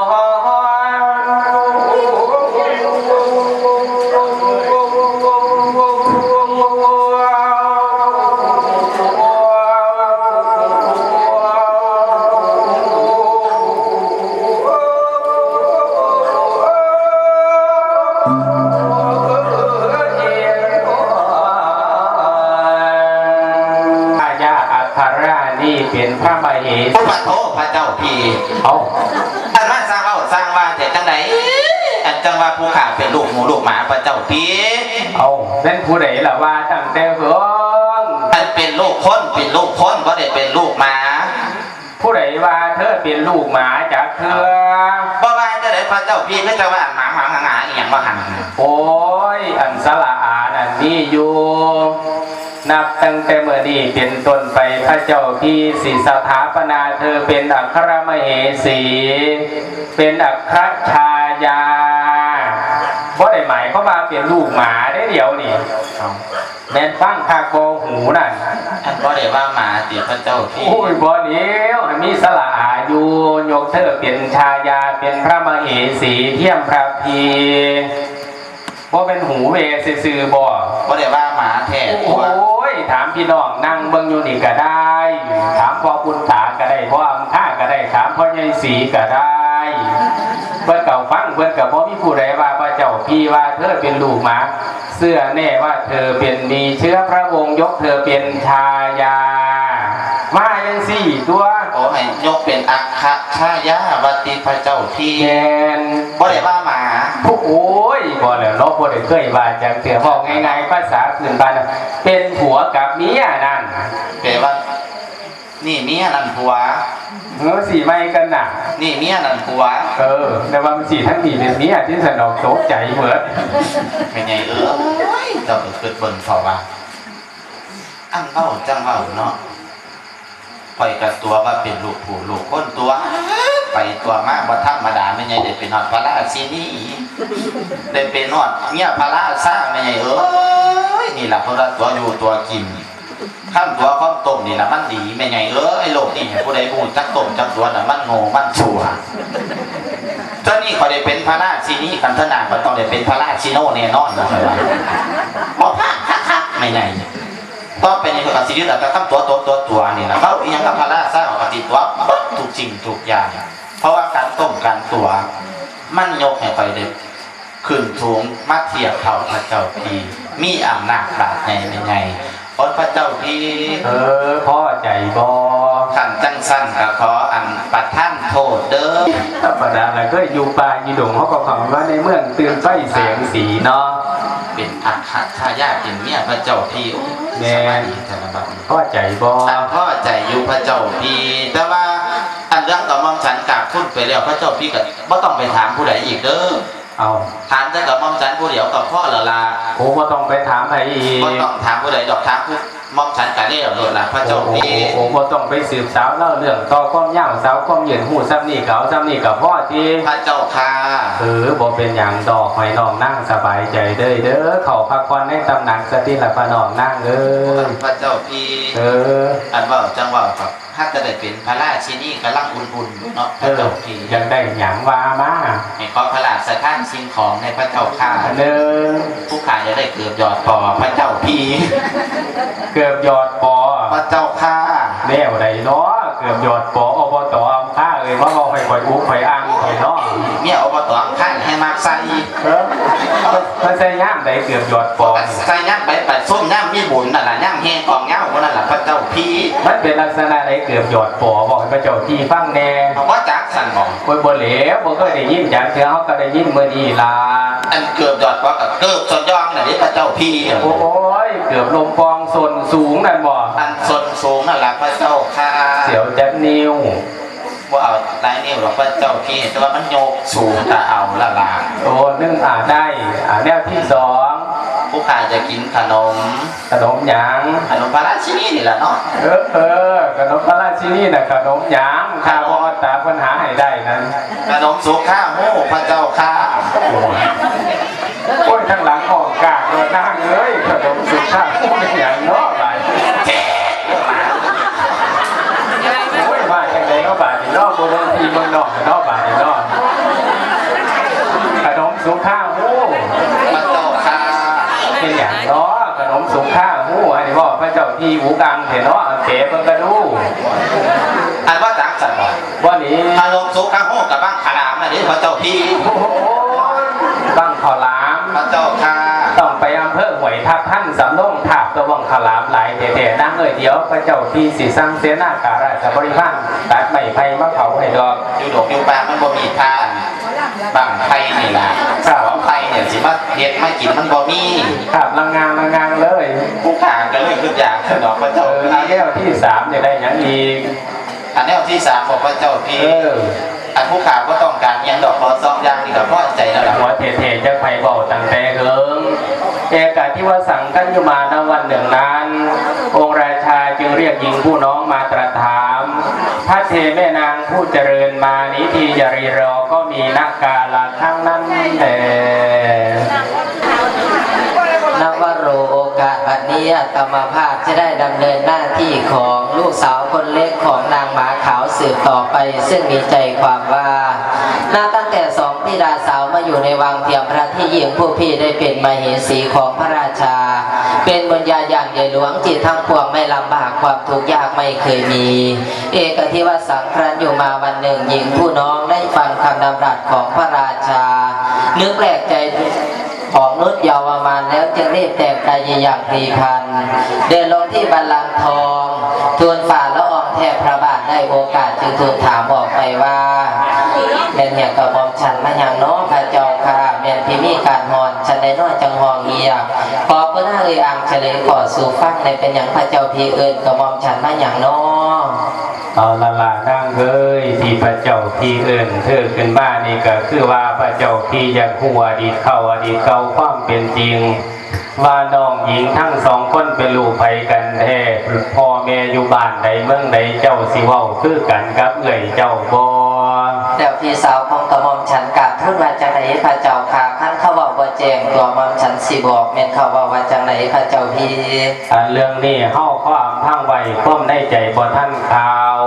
พญาอัครานี่เป็นพระมเหสี โอ้ปะโทพระเจ้าพี่ เอา อันมาสร้างเอาสร้างว่าแต่จังใด อัน จั่งว่าผู้ข้าเป็นลูกหมูลูกหมาพระเจ้าพี่ เอ้า แม่นผู้ใดล่ะว่าตั้งแต่เฮิง มันเป็นลูกคน เป็นลูกคน บ่ได้เป็นลูกหมา ผู้ใดว่าเธอเป็นลูกหมาจักเทื่อ บ่ว่าจั่งใดพระเจ้าพี่ คือจั่งว่าหมาหมาหมาหมาอีหยังว่าหั่น โอ้ย อันสระอานั่นมีอยู่ นับตั้งแต่มื้อนี้เป็นต้นไป พระเจ้าพี่สิสถาปนาเธอเป็นอัครมเหสี เป็นอัครชายา บ่ได้หมายความว่าเป็นลูกหมาเด้เดี๋ยวนี้ เอ้า แม่นฟังคักบ่หูนั่น ท่านบ่ได้ว่าหมาติพระเจ้าพี่ โอ้ย บ่แล้ว ให้มีสระอาอยู่ ยกเธอเป็นชายา เป็นพระมเหสีเทียมพระพี บ่เป็นหูเวซื่อๆบ่ บ่ได้ว่าหมาแท้ โอ้ย ถามพี่น้องนั่งเบิ่งอยู่นี่ก็ได้ ถามพ่อบุญตาก็ได้ พ่ออำค่าก็ได้ ถามพ่อใหญ่ศรีก็ได้ เพิ่นก็ฟัง เพิ่นก็บ่มีผู้ใดว่าพระเจ้าพี่ว่าเธอเป็นลูกหมา เชื่อแน่ว่าเธอเป็น มีเชื้อพระวงศ์ยกเธอเป็นชายา มาจั่งซี้ตั๊ว โอ้ ให้ยกเป็นอัคคชายาว่าติพระเจ้าพี่ แม่น บ่ได้ว่าหมา โอ้ย บ่แล้วเนาะ บ่ได้เคยว่าจักเทื่อ เว้าง่ายๆ ภาษาพื้นบ้าน เป็นผัวกับเมียนั่น แปลว่า นี่เมียนั่นผัว เออ สิใหม่กันน่ะ นี่เมียนั่นผัว เออ แต่ว่ามันสิทั้งนี้เป็นเมียที่สนองตกใจเบิด แม่ใหญ่เอ้ย เจ้าก็คิดเบิ่งเถาะว่า อันเว้าจั่งเว้าเนาะ ข้อยก็ตั๋วว่าเป็นลูกผู้ลูกคนตั๋ว ไปตั๋วมาบ่ธรรมดา แม่ใหญ่ได้เป็นฮอดพระราชินี ได้เป็นฮอดเมียพระราชา แม่ใหญ่เอ้ย นี่ล่ะเพิ่นว่าตั๋วอยู่ตั๋วกิน คันตั๋วความต้มนี่ล่ะมันดี แม่ใหญ่เอ้ย โลกนี้ผู้ใดบ่รู้จักต้มจักตั๋วน่ะมันโง่มันชั่ว ตอนนี้ข้อยได้เป็นพระราชินี คันเทื่อหน้าข้อยต้องได้เป็นพระราชิโนแน่นอนนะข้อยว่า บ่พลาดคักๆ แม่ใหญ่ ต่อไปนี้ข้อยก็สิยึดเอาแต่คำตั๋ว ตั๋ว ตั๋ว ตั๋ว นี่ล่ะ เว้าอีหยังกับพระราชา ข้อยก็สิตั๋วเบิดทุกสิ่งทุกอย่าง เพราะว่าการต้มการตั๋ว มันยกให้ข้อยได้ขึ้นสูงมาเทียบเท่าพระเจ้าพี่ มีอำนาจบาดใหญ่แม่ใหญ่ ขอพระเจ้าพี่ เออ พอใจบ่ คันจั่งซั้นก็ขออันประทานโทษเด้อ ธรรมดาล่ะ เคยอยู่ป่าอยู่ดง เฮาก็เข้ามาในเมืองตื่นไฟแสงสีเนาะ เป็นอัคคชายาเป็นเมียพระเจ้าพี่ โอ้ย แม่น สบายดีแท้ละบัดนี้ พอใจบ่ อันพอใจอยู่พระเจ้าพี่ แต่ว่าอันเรื่องกระหม่อมฉันกราบทูลไปแล้ว พระเจ้าพี่ก็บ่ต้องไปถามผู้ใดอีกเด้อ เอา ถามแต่กระหม่อมฉันผู้เดียวก็พอแล้วล่ะ โอ้ บ่ต้องไปถามไผอีก บ่ต้องถามผู้ใดดอก ถามผู้หม่อมฉันก็แล้วโลดล่ะ พระเจ้าพี่ โอ้ โอ้ โอ้ บ่ต้องไปสืบสาวเล่าเรื่องต่อความยาวสาวความยืด ฮู้ส่ำนี้ก็เอาส่ำนี้ก็พอติ พระเจ้าค่ะ เออ บ่เป็นหยังดอก ให้น้องนางสบายใจเด้อ เด้อ เข้าพักผ่อนในตำหนักซะติล่ะ พระน้องนางเอ้ย พระเจ้าพี่ เออ อันเว้าจั่งเว้าครับ หากจะได้เป็นพระราชินีกำลังอุ่นๆอยู่เนาะ พระเจ้าพี่ อยากได้หยังว่ามา ให้ขอพระราชทานสิ่งของในพระเจ้าค่ะ หนึ่ง ผู้ข้าอยากได้เกือบหยอดปอ พระเจ้าพี่ เกือบหยอดปอ พระเจ้าค่ะ แนวใดเนาะ เกือบหยอดปอ อบต.อำค่าเอ้ย มาเว้าให้ข่อยอุกข่อยอั่งข่อยเนาะ เมีย อบต.อำค่าให้มักใส่ เออ มันใส่ยามใดเกือบหยอดปอ ใส่ยามไปประชุม ยามมีบุญนั่นล่ะ ยามแห่กลองยาวพวกนั่นล่ะ พระเจ้าพี่ มันเป็นลักษณะใดเกือบหยอดปอ บอกให้พระเจ้าพี่ฟังแน่ เอาว่าจักสั่นบอก โอ้ย บ่แล้ว บ่เคยได้ยินจักเทื่อ เฮาก็ได้ยินมื้อนี้ล่ะ อันเกือบหยอดปอกับเกือบสดยองน่ะเด้ พระเจ้าพี่ โอ้ย เกือบลมปองส้นสูงนั่นบ่ อันส้นสูงนั่นล่ะ พระเจ้าค่ะ เสียวจักนิ้ว บ่เอาหลายนิ้วดอกพระเจ้าพี่ แต่ว่ามันยกสูงก็เอาละล่ะ โอ้ นึ่ง อ่า ได้ อ่า แนวที่สอง ผู้ข้าจะกินขนม ขนมหยัง ขนมพระราชินีนี่แหละเนาะ เออ เออ ขนมพระราชินีน่ะ ขนมหยัง ข้าบ่ตาปัญหาให้ได้นั้น ขนมสุกข้าหู้พระเจ้าข้า โอ้ย โอ้ย ทางหลังห้องกากเลยนางเอ้ย ขนมสุกข้าหู้เป็นหยังเนาะบาดนี้ โอ้ย ว่าจังไดเนาะบาดนี้เนาะ บ่เบิ่งพี่เบิ่งน้องเนาะบาดนี้เนาะ ขนมสุกข้าหู้ พระเจ้าข้า เป็นหยังเนาะ ขนมสุกข้าหู้ อันนี้ว่าพระเจ้าที่หูกังแท้เนาะ แปลเบิ่งก็ดู อันว่าจังซั่นบ่ บ่นี่ ขนมสุกข้าหู้กับบั้งขลามน่ะเด้ พระเจ้าพี่ โอ้ย บั้งข้าวหลาม พระเจ้าข้า ต้องไปอำเภอห้วยทับทัน สำโรงทาบตัวบั้งข้าวหลามหลายแท้ๆ นางเอ้ย เดี๋ยวพระเจ้าพี่สิสั่งเสนาข้าราชบริพารตัดไม้ไผ่มาเผาให้ดอก อยู่ดอกอยู่ป่ามันบ่มีทาน บั้งไฟนี่ล่ะ ครับ ของไฟเนี่ยสิมาเฮ็ดมากินมันบ่มี ครับ ลังงานลังงานเลย ผู้ข้าก็เลยคิดอยากถนอมพระ เอ เจ้า อ ค่ะ แนวที่สามจะได้หยังอีก อันแนวที่สามบอกพระเจ้าพี่ เออ อันผู้ข้าก็ต้องการอิหยังดอก ขอสองอย่างนี่ก็พอใจแล้วล่ะ หัวเท่ๆ จะไผเว้าตั้งแต่เฮิง เอกาทิวสังคัญยุมา ณ วันหนึ่งนั้น องค์ราชาจึงเรียกหญิงผู้น้องมาตรัสถาม ภัทเทแม่นางผู้เจริญ มานี้ทีอย่ารีรอ ก็มีนักกาละครั้งนั้นแล นวโร โอกาสบัดนี้อาตมาภาพจะได้ดำเนินหน้าที่ของลูกสาวคนเล็กของนางหมาขาวสืบต่อไป ซึ่งมีใจความว่า นับตั้งแต่สองธิดาสาวมาอยู่ในวังเทียมพระที่ยิ่ง ผู้พี่ได้เป็นมเหสีของพระราชา เป็นบุญญาอย่างใหญ่หลวง จิตทั้งปวงไม่ลำบาก ความทุกข์ยากไม่เคยมี เอกทิวสังครันอยู่มาวันหนึ่ง หญิงผู้น้องได้ฟังคำดำรัสของพระราชา นึกแปลกใจของนุชเยาวมานแล้ว จึงรีบแต่งกายอย่างพลีพรรณ เดินลงที่บัลลังก์ทอง ทูลฝ่าละอองแทบพระบาท ได้โอกาสจึงทูลถามออกไปว่า แม่นหยังกระหม่อมฉันมาหยังน้อพระเจ้าค่ะ แม่นพี่มีการฮ้อน ฉันได้น้อยจังฮ้องเฮีย ขอคุณนางเอ่ยอ่างเฉลยขอสู่ฟังในเป็นหยังพระเจ้าพี่เอิ้นกระหม่อมฉันมาหยังน้อ เอาละล่ะนางเอ้ย ที่พระเจ้าพี่เอิ้นเธอขึ้นมานี่ก็คือว่าพระเจ้าพี่อยากฮู้อดีตเขาอดีตเก่าความเป็นจริง ว่าน้องหญิงทั้งสองคนเป็นลูกไผกันแท้ พ่อแม่อยู่บ้านใดเมืองใด เจ้าสิเว้าคือกันกับเอื้อยเจ้าบ่ แล้วพี่สาวของกระหม่อมฉันกราบทูลว่าจังใดพระเจ้าค่ะ คันเขาเว้าบ่แจ้งตัวหม่อมฉันสิบอก แม่นเขาเว้าว่าจังใดพระเจ้าพี่ อันเรื่องนี้เฮาขออำพรางไว้ ความในใจบ่ทันข่าว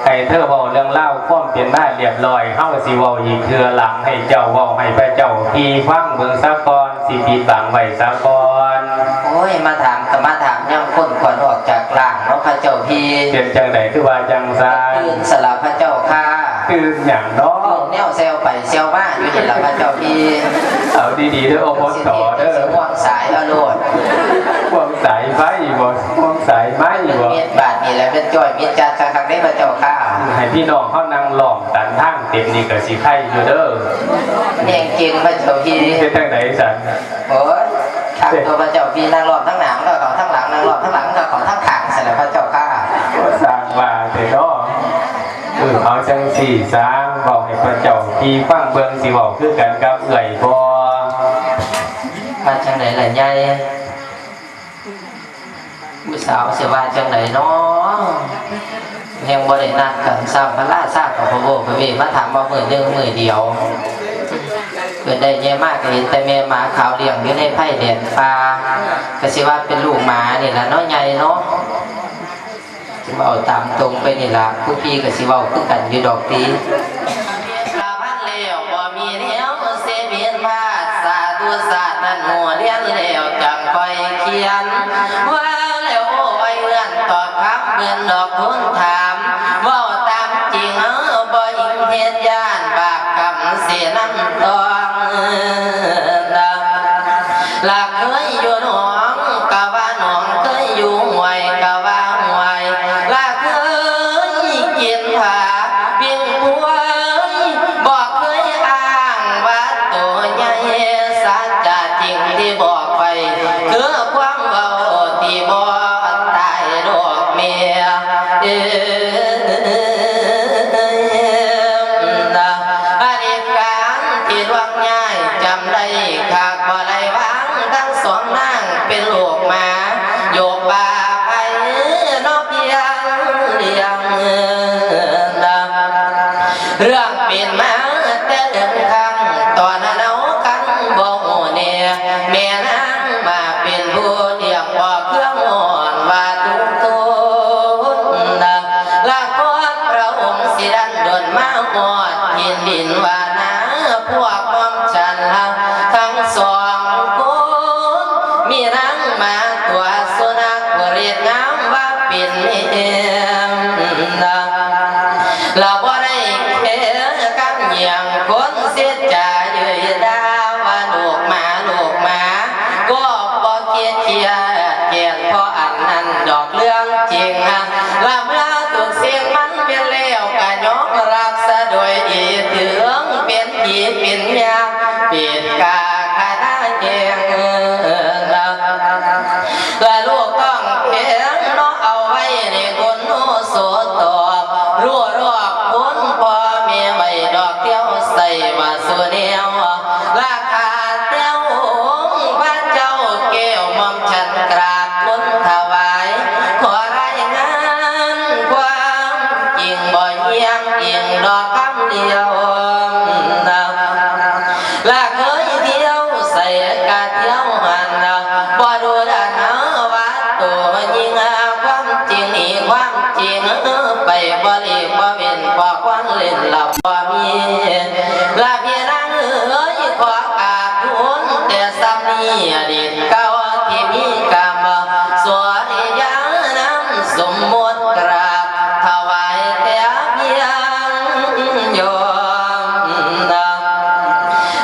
ให้เธอเว้าเรื่องราวความเป็นมาเรียบร้อย เฮาสิเว้าอีกเทื่อหลัง ให้เจ้าเว้าให้พระเจ้าพี่ฟังเบิ่งซะก่อน สิปิดบังไว้ซะก่อน โอ้ย มาถามก็มาถามยามคนขวัญออกจากร่างเนาะพระเจ้าพี่ เป็นจังใดคือว่าจังซั่น ตื่นสละพระเจ้าค่ะ ตื่นหยังเนาะ ตื่นแนวแซวไปแซวมาอยู่นี่ล่ะพระเจ้าพี่ เอาดีๆเด้อ อบตเด้อ สิห่วงสายเอาโลด ห่วงสายไฟบ่ ห่วงสายไม้บ่ เม็ดบาทนี่แหละเป็นจ้อยเม็ดจัดคักๆเด้พระเจ้าค่ะ ให้พี่น้องเขานั่งล้อมตันทางเต็มนี่ก็สิไคอยู่เด้อ แม่งเก่งพระเจ้าพี่ เฮ็ดจังใดซั่น โอ้ย ทางตัวพระเจ้าพี่นั่งล้อมทั้งหน้ามันก็เขาทั้งหลัง นั่งล้อมทั้งหลังมันก็เขาทั้งข้างซั่นแหละพระเจ้าค่ะ สร้างว่าเถอะเนาะ เออ เอาจังซี่ซะ เว้าให้พระเจ้าพี่ฟังเบิ่ง สิเว้าคือกันกับเอื้อยบ่ ว่าจังใดล่ะใหญ่ ผู้สาวสิว่าจังใดน้อ ยังบ่ได้นัดกันซ้ำ พระราชากับพระโอษฐ์พระเวทมาถามว่ามื้อหนึ่งมื้อเดียว เกิดได้แย่มากก็เห็นแต่แม่หมาขาวเลี้ยงอยู่ในไผ่แดนป่า ก็สิว่าเป็นลูกหมานี่ล่ะเนาะใหญ่เนาะ สิเว้าตามตรงไปนี่ล่ะ ผู้พี่ก็สิเว้าคือกันอยู่ดอกติ ละพันแล้วบ่มีแนวเสมียนพาด สาธุศาสตร์นั้นหมู่เรียนแล้วจังค่อยเขียน ว่าแล้วโอ้ยเอื้อนตอบคำเพิ่นดอกทูลถาม เว้าตามจริงเฮาบ่อิงเหตุย้าน บาปกรรมสินำตอง ละเคยอยู่หนองกะว่าหนอง เคยอยู่ห้วยกะว่าห้วย ละเคยกินผาปิ้งถ้วย บ่เคยอ้างว่าโตใหญ่ สัจจะจริงที่บอกไป คือความเว้าที่บ่ตายดอกเมีย เอ้ย อดีตเก่าที่มีกรรมสวยยานำสมมุติกราบถวายแต่เพียงโยม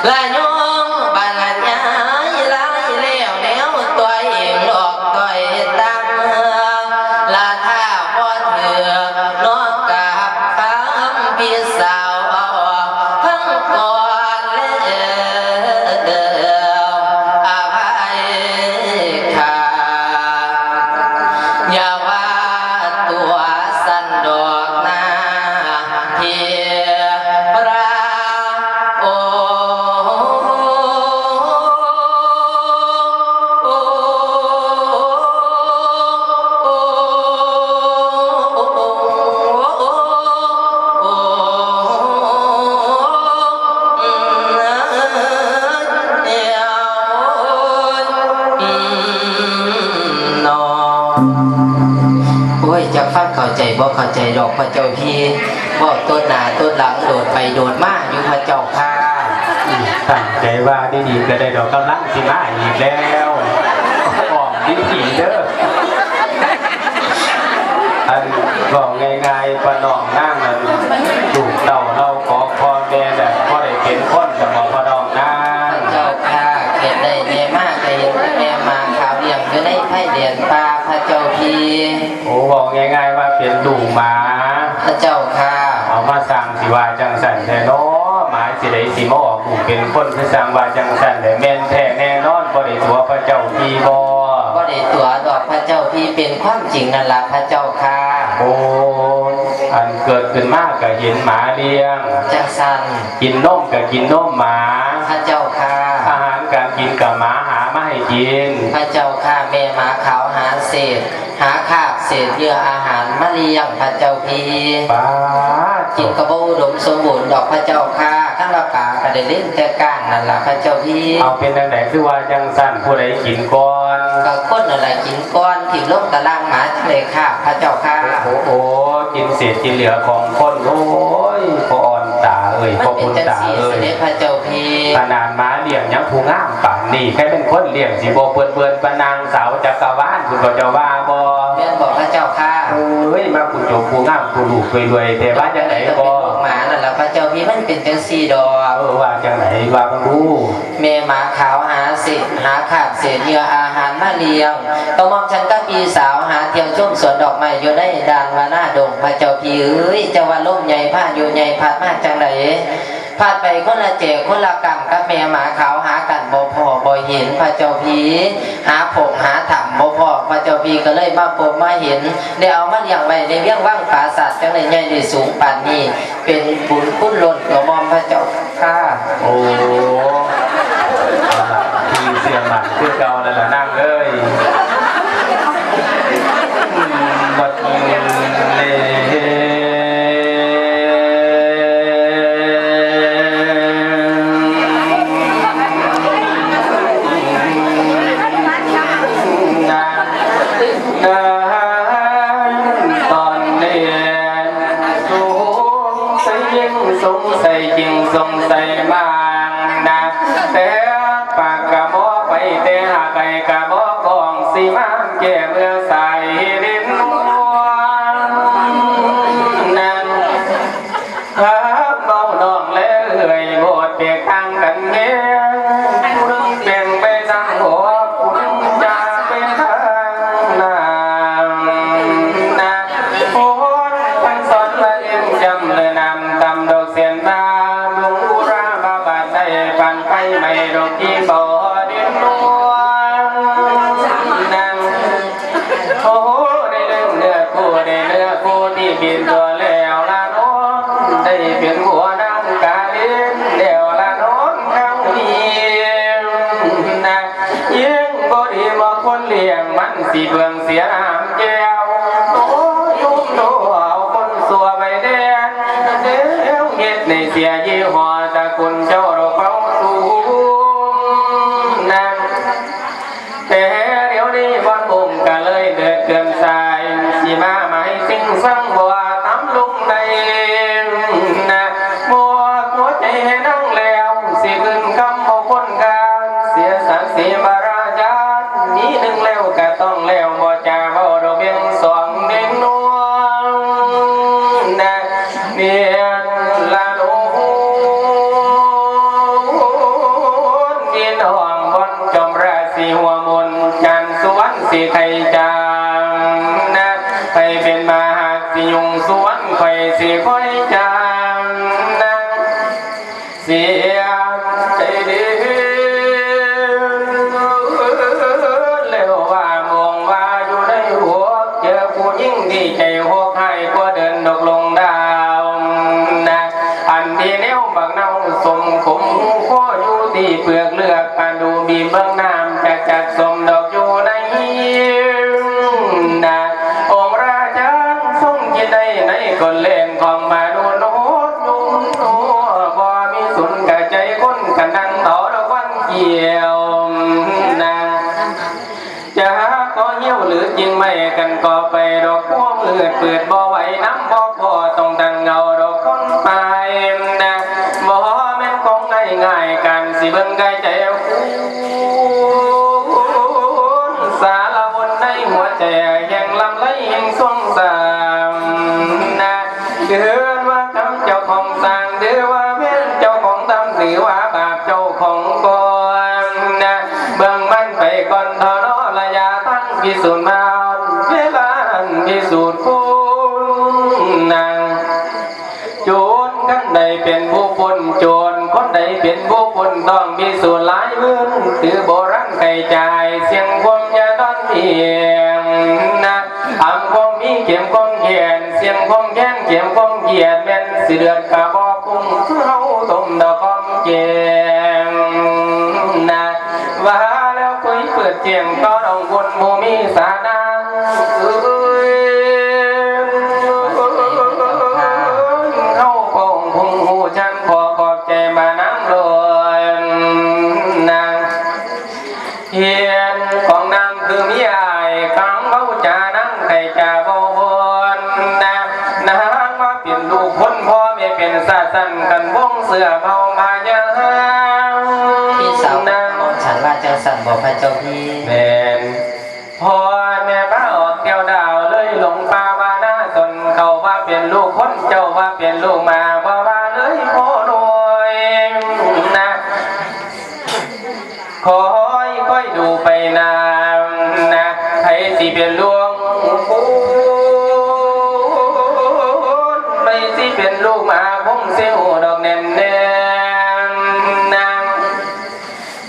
ละโยมบรรยายหลายแล้วแนวตัวเองหลอกตัวเองตั้ง ละถ้าบ่ถือนอกกับคำพี่สาวเอาทั้งก่อนแล้วอภัยค่ะ อย่าว่าตัวสันดอกนาเทพระองค์ โอ้ย จักฟังเข้าใจบ่เข้าใจดอกพระเจ้าพี่ เว้าต้นหน้าต้นหลังโดดไปโดดมาอยู่พระเจ้าค่ะ ตั้งใจว่าดีๆ ก็ได้ดอกกำลังสิมาอีกแล้ว อ้อมดีๆ เด้อ อันบอกง่ายๆ ป้าน้องนางนั้นลูกเต้าเราขอพ่อแม่แบบบ่ได้เป็นคนสมองพ่อน้องนาง พระเจ้าค่ะ เกิดได้แม่มากก็เห็นแต่แม่หมาขาวเลี้ยงอยู่ในไผ่แดนป่าพระเจ้าพี่ โอ้บอกง่ายๆ ว่าเป็นลูกหมา พระเจ้าค่ะ เอามาสร้างสิว่าจังสันแท้เนาะ หมาสิได้สิมาออกลูกเป็นคนคือสร้างว่าจังสันแท้ แม่นแท้แน่นอนบ่ได้ตัวพระเจ้าพี่บ่ บ่ได้ตัวดอกพระเจ้าพี่ เป็นความจริงนั่นล่ะพระเจ้าค่ะ โอ้ อันเกิดขึ้นมาก็เห็นหมาเลี้ยง จังสัน กินนมก็กินนมหมา พระเจ้าค่ะ อาหารการกินก็หมาหามาให้กิน พระเจ้าค่ะ แม่หมาขาวหาเศษ หาคาบเศษเหยื่ออาหารมาเลี้ยงพระเจ้าพี่ ป๊าด กินกระบ่อุดมสมบูรณ์ดอกพระเจ้าค่ะ คันว่าปลาก็ได้เล่นแต่ก้างนั่นล่ะพระเจ้าพี่ เอาเป็นจังไดคือว่าจังซั่น ผู้ใดกินก่อน ก็คนนั่นล่ะกินก่อน ถิ่มลงตะล่างหมาจังได๋ค่ะพระเจ้าค่ะ โอ้โห กินเศษกินเหลือของคน โอ้ย พ่ออ่อนตาเอ้ย มันเป็นจังซี่ พ่อบุญตาเอ้ย สิเด้พระเจ้าพี่ ขนาดหมาเลี้ยงยังผู้งามปานนี้ ใครเป็นคนเลี้ยงสิบ่เปื้อนๆ ปานนางสาวจักรวาล คุณพ่อเจ้าว่าบ่ แม่นบ่พระเจ้าค่ะ เอ้ย มาผู้จบผู้งามผู้ลูกรวยๆ แต่ว่าจังได๋บ่ หมานั่นล่ะพระเจ้าพี่ มันเป็นจังซี่ดอก เออ ว่าจังได๋ ว่าเบิ่งดู แม่หมาขาวหาเศษ หาคาบเศษเหยื่ออาหารมาเลี้ยง กระหม่อมฉันกับพี่สาวหาเที่ยวชมสวนดอกไม้อยู่ในด่านวานาดง พระเจ้าพี่เอ้ย จะว่าลมใหญ่พายุใหญ่พัดมาจังได๋ พัดไปคนละแจคนละกำกับแม่หมาขาวหากันบ่พ้อบ่เห็น พระเจ้าพี่ หาโพรงหาถ้ำบ่พ้อ พระเจ้าพี่ก็เลยมาพบมาเห็น ได้เอามาเลี้ยงไว้ในเวียงวังปราสาทจังได้ใหญ่ได้สูงปานนี้ เป็นบุญคุณล้นกระหม่อมพระเจ้าค่ะ โอ้ เอาล่ะ พี่เชื่อมั่นคือเก่านั่นล่ะนางเอ้ย อืม บัดนี้ ตอนนี้ สงสัยยิ่งสงสัยยิ่งสงสัยมากนะ แต่ปากกะบ่ไปแต่หากไก่กะบ่กองสิมาแก้เมื่อสายเด่นนวลนั้น หากเบาน้องและเอื้อยโบดแตกต่างกันแน่ ผู้หนึ่งแบ่งไปทางออก ผู้หนึ่งจากไปทางน้ำนะ โอ้ย ท่านสอนว่าเอ็นจำเลยน้ำตำดอกเสียนมา หลวงปู่รามาบาดได้ปานไฟไหม้ดอกที่บ่อดินนวลนั้น โอ้โห ได้เรื่องเนื้อคู่ ได้เนื้อคู่ที่บินตัวแล้วละนอน ได้เป็นหัวนางกาลินแล้วละนอนนางเมียนะ ยิ่งบ่ดีบ่ควรเลี้ยงมันสิเบิ่งเสียน้ำแก้ว โอ้ย โอ้เอาคนสัวไปแดนเดียวเฮ็ดในเสียยี่ห้อตระกูลเจ้าเราเฝ้าสูงนะ แต่เดี๋ยวนี้บ้านองค์ก็เลยเดือดเกินสาย สิมาหมายสิ่งสั่งบ่ว่าตามลุงในนะ มอบหัวใจให้นั่งแล้ว สิขึ้นคำเอาคนกลางเสียสัน สิบราชา มีหนึ่งแล้วก็ต้องแล้ว บ่จะเว้าดอกเวียงสองเด้งนวลนะ เมียนละโลน พี่น้องบนจอมราศีหัวมน จันทร์สุวรรณสิไทยจางนะ ไปเป็นมหาสิยุงสุวรรณ ข่อยสิคอยจางนะ เสียใจเด้อ แล้วว่ามองว่าอยู่ในหัว เจอผู้หญิงที่ใจโหดร้ายกว่าเดินดอกลงดาวนะ อันที่แนวบักเน่าสมขมหูคออยู่ที่เปลือกเลือก ปานดูมีเบิ่งน้ำจากจากสมดอกอยู่ในนะ องค์ราชาทรงคิดได้ในกลเล่นของมนุษย์โหดหนุ่มหนัว บ่มีสุนกับใจคนกันนั่งต่อระวันเกี่ยวนะ จะหาก็เหี่ยวหรือจริงไม่กันก็ไปดอกพวกมืดเปิดบ่ไหวน้ำบ่พอต้องดังเงาดอกคนตายนะ บ่แม่นของง่ายๆ การสิเบิ่งกายใจคุณ สารวนในหัวใจแห่งลำไรแห่งสงสารนะ เดือนว่าทำเจ้าของสร้าง หรือว่าแม่นเจ้าของทำ หรือว่าบาปเจ้าของก่อนนะ เบิ่งมันไปก่อนเถาะเนาะ ระยะทางพิสูจน์มา เวลาอันพิสูจน์คุณนาง โจรคันใดเป็นผู้ปล้นโจร คนใดเป็นผู้ปล้นต้องพิสูจน์หลายเมือง ถือโบราณไก่จ่าย เสียงความอย่านอนเอียงนะ อังความมีเข็มความแขน เสียงความแขนเข็มความเขียด แม่นสิเดือดกะบอกคุ้งเฮาต้มดอกกอมแกงนะ ว่าแล้วคุยเปิดเจียงต่อน้องคนผู้มีสานาเอ้ย เฮาคงคงหูชันขอขอบใจมานั่งโดยนาง เฮียนของนางคือมีอาย กลางเว้าจานั่งไข่จาเว้าบนนะ นางว่าเป็นลูกคนพ่อแม่เป็นศาสนกันวงเสื้อเผ่ามายา พี่สาว นาง ของฉันว่าจังสันบอกพระเจ้าพี่ แม่น พ่อแม่พาออกเที่ยวดาวเลยหลงป่าว่าหน้าสน เขาว่าเป็นลูกคนเจ้าว่าเป็นลูกหมาบ่ว่าเลยพ่อน้อยนะ คอยคอยดูไปนานนะ ใครสิเป็นลูกคนใครสิเป็นลูกหมาคงเซลดอกแน่นแน่นนะ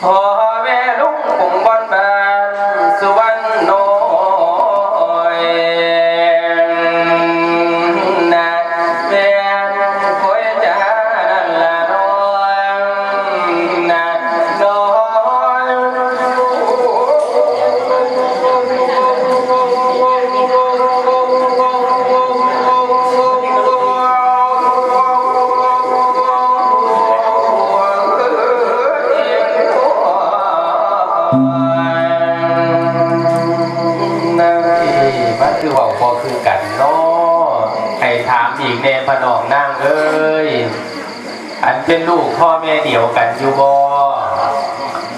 พ่อแม่ลุงคงบอนบานสุวรรณน้อยนะ แม่นคอยจานั่นละน้อยนะ น้อย นั่นสิ มันคือเว้าบ่คือกันเนาะ ให้ถามอีกแน่พ่อน้องนางเอ้ย อันเป็นลูกพ่อแม่เดียวกันอยู่บ่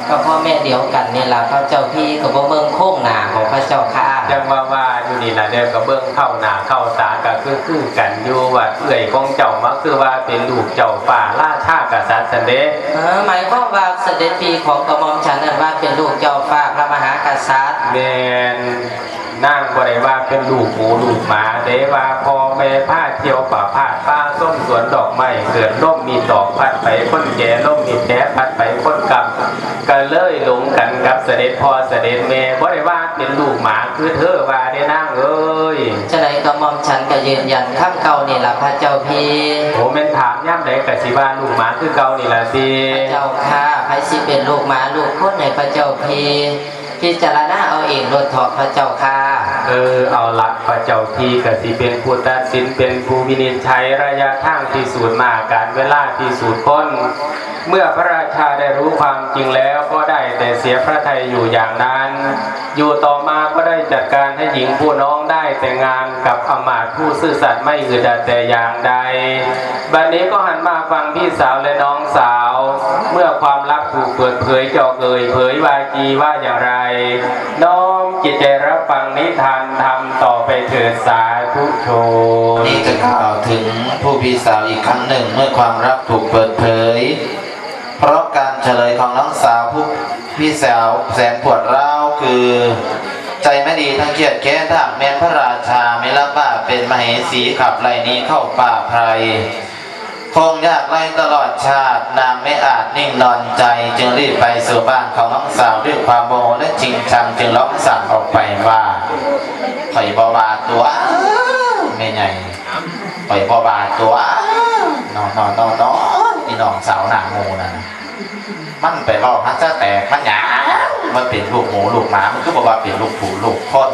ก็พ่อแม่เดียวกันนี่ล่ะ พระเจ้าพี่ ก็บ่เบิ่งโครงหน้าของพระเจ้าค่ะ จังว่าว่าอยู่นี่ล่ะ เดี๋ยวก็เบิ่งเข้าหน้าเข้าตาก็คือคือกันอยู่ ว่าเอื้อยของเจ้ามาคือว่าเป็นลูกเจ้าฟ้าราชากษัตริย์ซั่นเด้ เออ หมายความว่าเสด็จพี่ของกระหม่อมฉันนั้นว่าเป็นลูกเจ้าฟ้าพระมหากษัตริย์ แม่น นางบ่ได้ว่าเป็นลูกหมูลูกหมาเด้ ว่าพ่อแม่พาเที่ยวป่าพาดป่าส้มสวนดอกไม้ เกิดลมมีตอกพัดไปคนแก่ ลมมีแผลพัดไปคนกำ ก็เลยหลงกันกับเสด็จพ่อเสด็จแม่ บ่ได้ว่าเป็นลูกหมาคือเธอว่าเด้นางเอ้ย จั่งใดกระหม่อมฉันก็ยืนยันคำเก่านี่ล่ะพระเจ้าพี่ โอ้ แม่นถามยามใดก็สิว่าลูกหมาคือเก่านี่ล่ะสิ พระเจ้าค่ะ ไผสิเป็นลูกหมาลูกคนให้พระเจ้าพี่ พิจารณาเอาเองโลดเถาะพระเจ้าค่ะ เออ เอาละ พระเจ้าพี่ก็สิเป็นผู้ตัดสิน เป็นผู้วินิจฉัย ระยะทางพิสูจน์มา กาลเวลาพิสูจน์คน เมื่อพระราชาได้รู้ความจริงแล้ว ก็ได้แต่เสียพระทัยอยู่อย่างนั้น อยู่ต่อมาก็ได้จัดการให้หญิงผู้น้องได้แต่งงานกับอำมาตย์ผู้ซื่อสัตย์ไม่อืดอาดแต่อย่างใด บัดนี้ก็หันมาฟังพี่สาวและน้องสาว เมื่อความลับถูกเปิดเผยจะเอ่ยเผยว่าจีว่าอย่างไร น้อมจิตใจรับฟังนิทานธรรมต่อไปเถิดสาธุชน นี่จะกล่าวถึงผู้พี่สาวอีกครั้งหนึ่ง เมื่อความลับถูกเปิดเผย เพราะการเฉลยของน้องสาวผู้พี่สาวแสนปวดร้าวคือ ใจไม่ดีทั้งเครียดแค้น ถ้าหากแม้นพระราชาไม่รับว่าเป็นมเหสีขับไล่หนีเข้าป่าไพร คงยากไร้ตลอดชาติ นางไม่อาจนิ่งนอนใจ จึงรีบไปสู่บ้านของน้องสาวด้วยความโมโหและจริงจัง จึงร้องสั่งออกไปว่า ข่อยบ่ว่าตัว แม่ใหญ่ ข่อยบ่ว่าตัว นอนนอนนอนนอน อีน้องสาวหน้าโง่นั่นน่ะ มันไปเว้าหาซะแตก มันหยัง มันเป็นลูกหมูลูกหมา มันคือบ่ว่าเป็นลูกผู้ลูกคน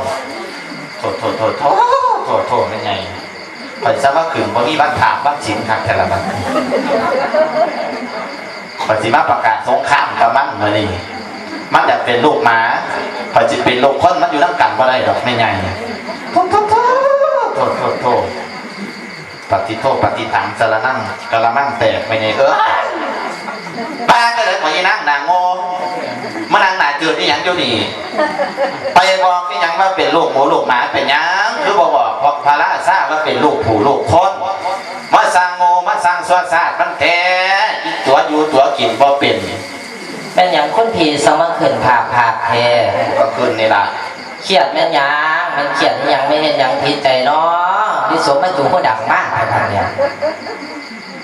โทษ โทษ โทษ โทษ โทษ โทษ แม่ใหญ่ ข่อยซะว่าขึ้นบ่มีวันพระวันศีลคักแท้ละบัดนี้ ข่อยสิมาประกาศสงครามกับมันมื้อนี้ มันอยากเป็นลูกหมา ข่อยสิเป็นลูกคน มันอยู่นำกันบ่ได้ดอกแม่ใหญ่ โทษ โทษ โทษ โทษ โทษ โทษ ปฏิโทษ ปฏิตัง สารนัง กะละมังแตกแม่ใหญ่เอ้ย ป้าก็เลยขอยีนางหน้าโง่ มานั่งหน้าจืดอีหยังอยู่นี่ ไปบอกอีหยังว่าเป็นลูกหมูลูกหมาเป็นหยัง คือบ่บอกพระราชาว่าเป็นลูกผู้ลูกคน มาสร้างโง่ มาสร้างซัวซาดมันแท้ อีตัวอยู่ตัวกินบ่เป็น แม่นหยังคุณพี่สมาขึ้นภาคภาคแท้ ก็ขึ้นนี่ล่ะ เครียดแม่นหยัง แม่นเครียดอีหยัง แม่นเฮ็ดหยังผิดใจน้อ วิสมมาจุหูดังมากไปทางเนี่ย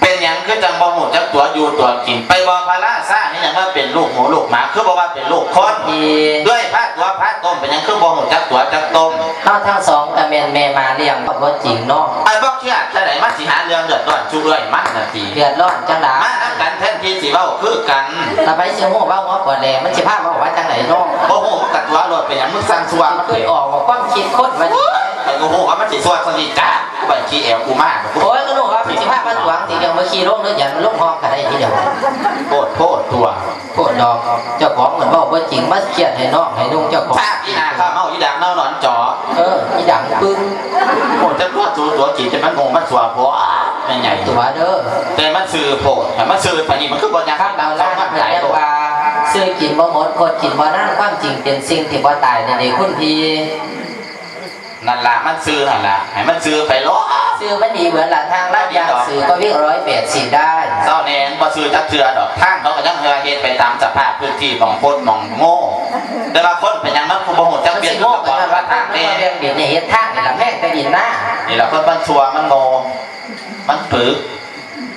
เป็นหยังคือจังบ่ฮู้จักตัวอยู่ตัวกิน ไปบอกพระราชานี่หยังว่าเป็นลูกหมูลูกหมา คือบ่ว่าเป็นลูกคน อี ด้วยพระตัวพระต้ม เป็นหยังคือบ่ฮู้จักตัวจักต้ม เฮาทั้งสองก็แม่นแม่มาเลี้ยง บ่จริงเนาะ ไอ้บ่เครียดจังได๋ มันสิหาเรื่องเดือดร้อนซุเอื้อยมันน่ะติ เดือดร้อนจังได๋ มานำกันแทนที่สิเว้าคือกัน แล้วไผสิฮู้ว่าหัวปวดแหล มันสิพาเว้าว่าจังได๋เนาะ บ่ฮู้มันก็ตัวโลด เป็นหยังมึงสั่งซัว คิดออกว่าความคิดคนว่าดี แต่กูฮู้ว่ามันสิซัวสนิทจ้า ไปขี้แอวกูมาก โอ้ย ก็รู้ว่ามันสิพามาตวงทีเดียว มาขี่ลงเด้อ อย่ามันลงห้องก็ได้ทีเดียว โพดโพดตัว โพดดอก เจ้าของเหมือนเว้าบ่จริง มาเครียดให้น้องให้นุ่งเจ้าของ ถ้าพี่นาข้าเมาอีดังเน่านอนจอ เออ อีดังปึ้ง โอ้ จะตัวสูตัวกี่จะมันโง่มันสัวบ่ แม่ใหญ่ ตัวเด้อ แต่มันซื่อโพด แต่มันซื่อปานนี้มันคือบ่อยาก ครับ เอาล่ะ มันหลายโลก เพิ่นเรียกว่า ซื่อกินบ่หมด คดกินบ่นาน ความจริงเป็นสิ่งที่บ่ตายนั่นเองคุณพี่ นั่นล่ะ มันซื่อนั่นล่ะ ให้มันซื่อไปโลด ซื่อมันดีเหมือนละทางลาดยางซื่อก็วิ่งร้อยแปดสิบได้ เศร้าแน่ บ่ซื่อจักเทื่อดอก ทางเขาก็ยังเฮ็ดไปตามสภาพพื้นที่หม่องคดหม่องโง่ แต่ว่าคนเป็นหยังมันคือบ่ฮู้จักเปลี่ยน มันสิโง่ ก็บอกว่าทางแน่ เรื่องดินเนี่ยเฮ็ดทางนี่ล่ะ แพงแต่ดินนะ นี่ล่ะ คนมันชั่ว มันโง่ มันปึก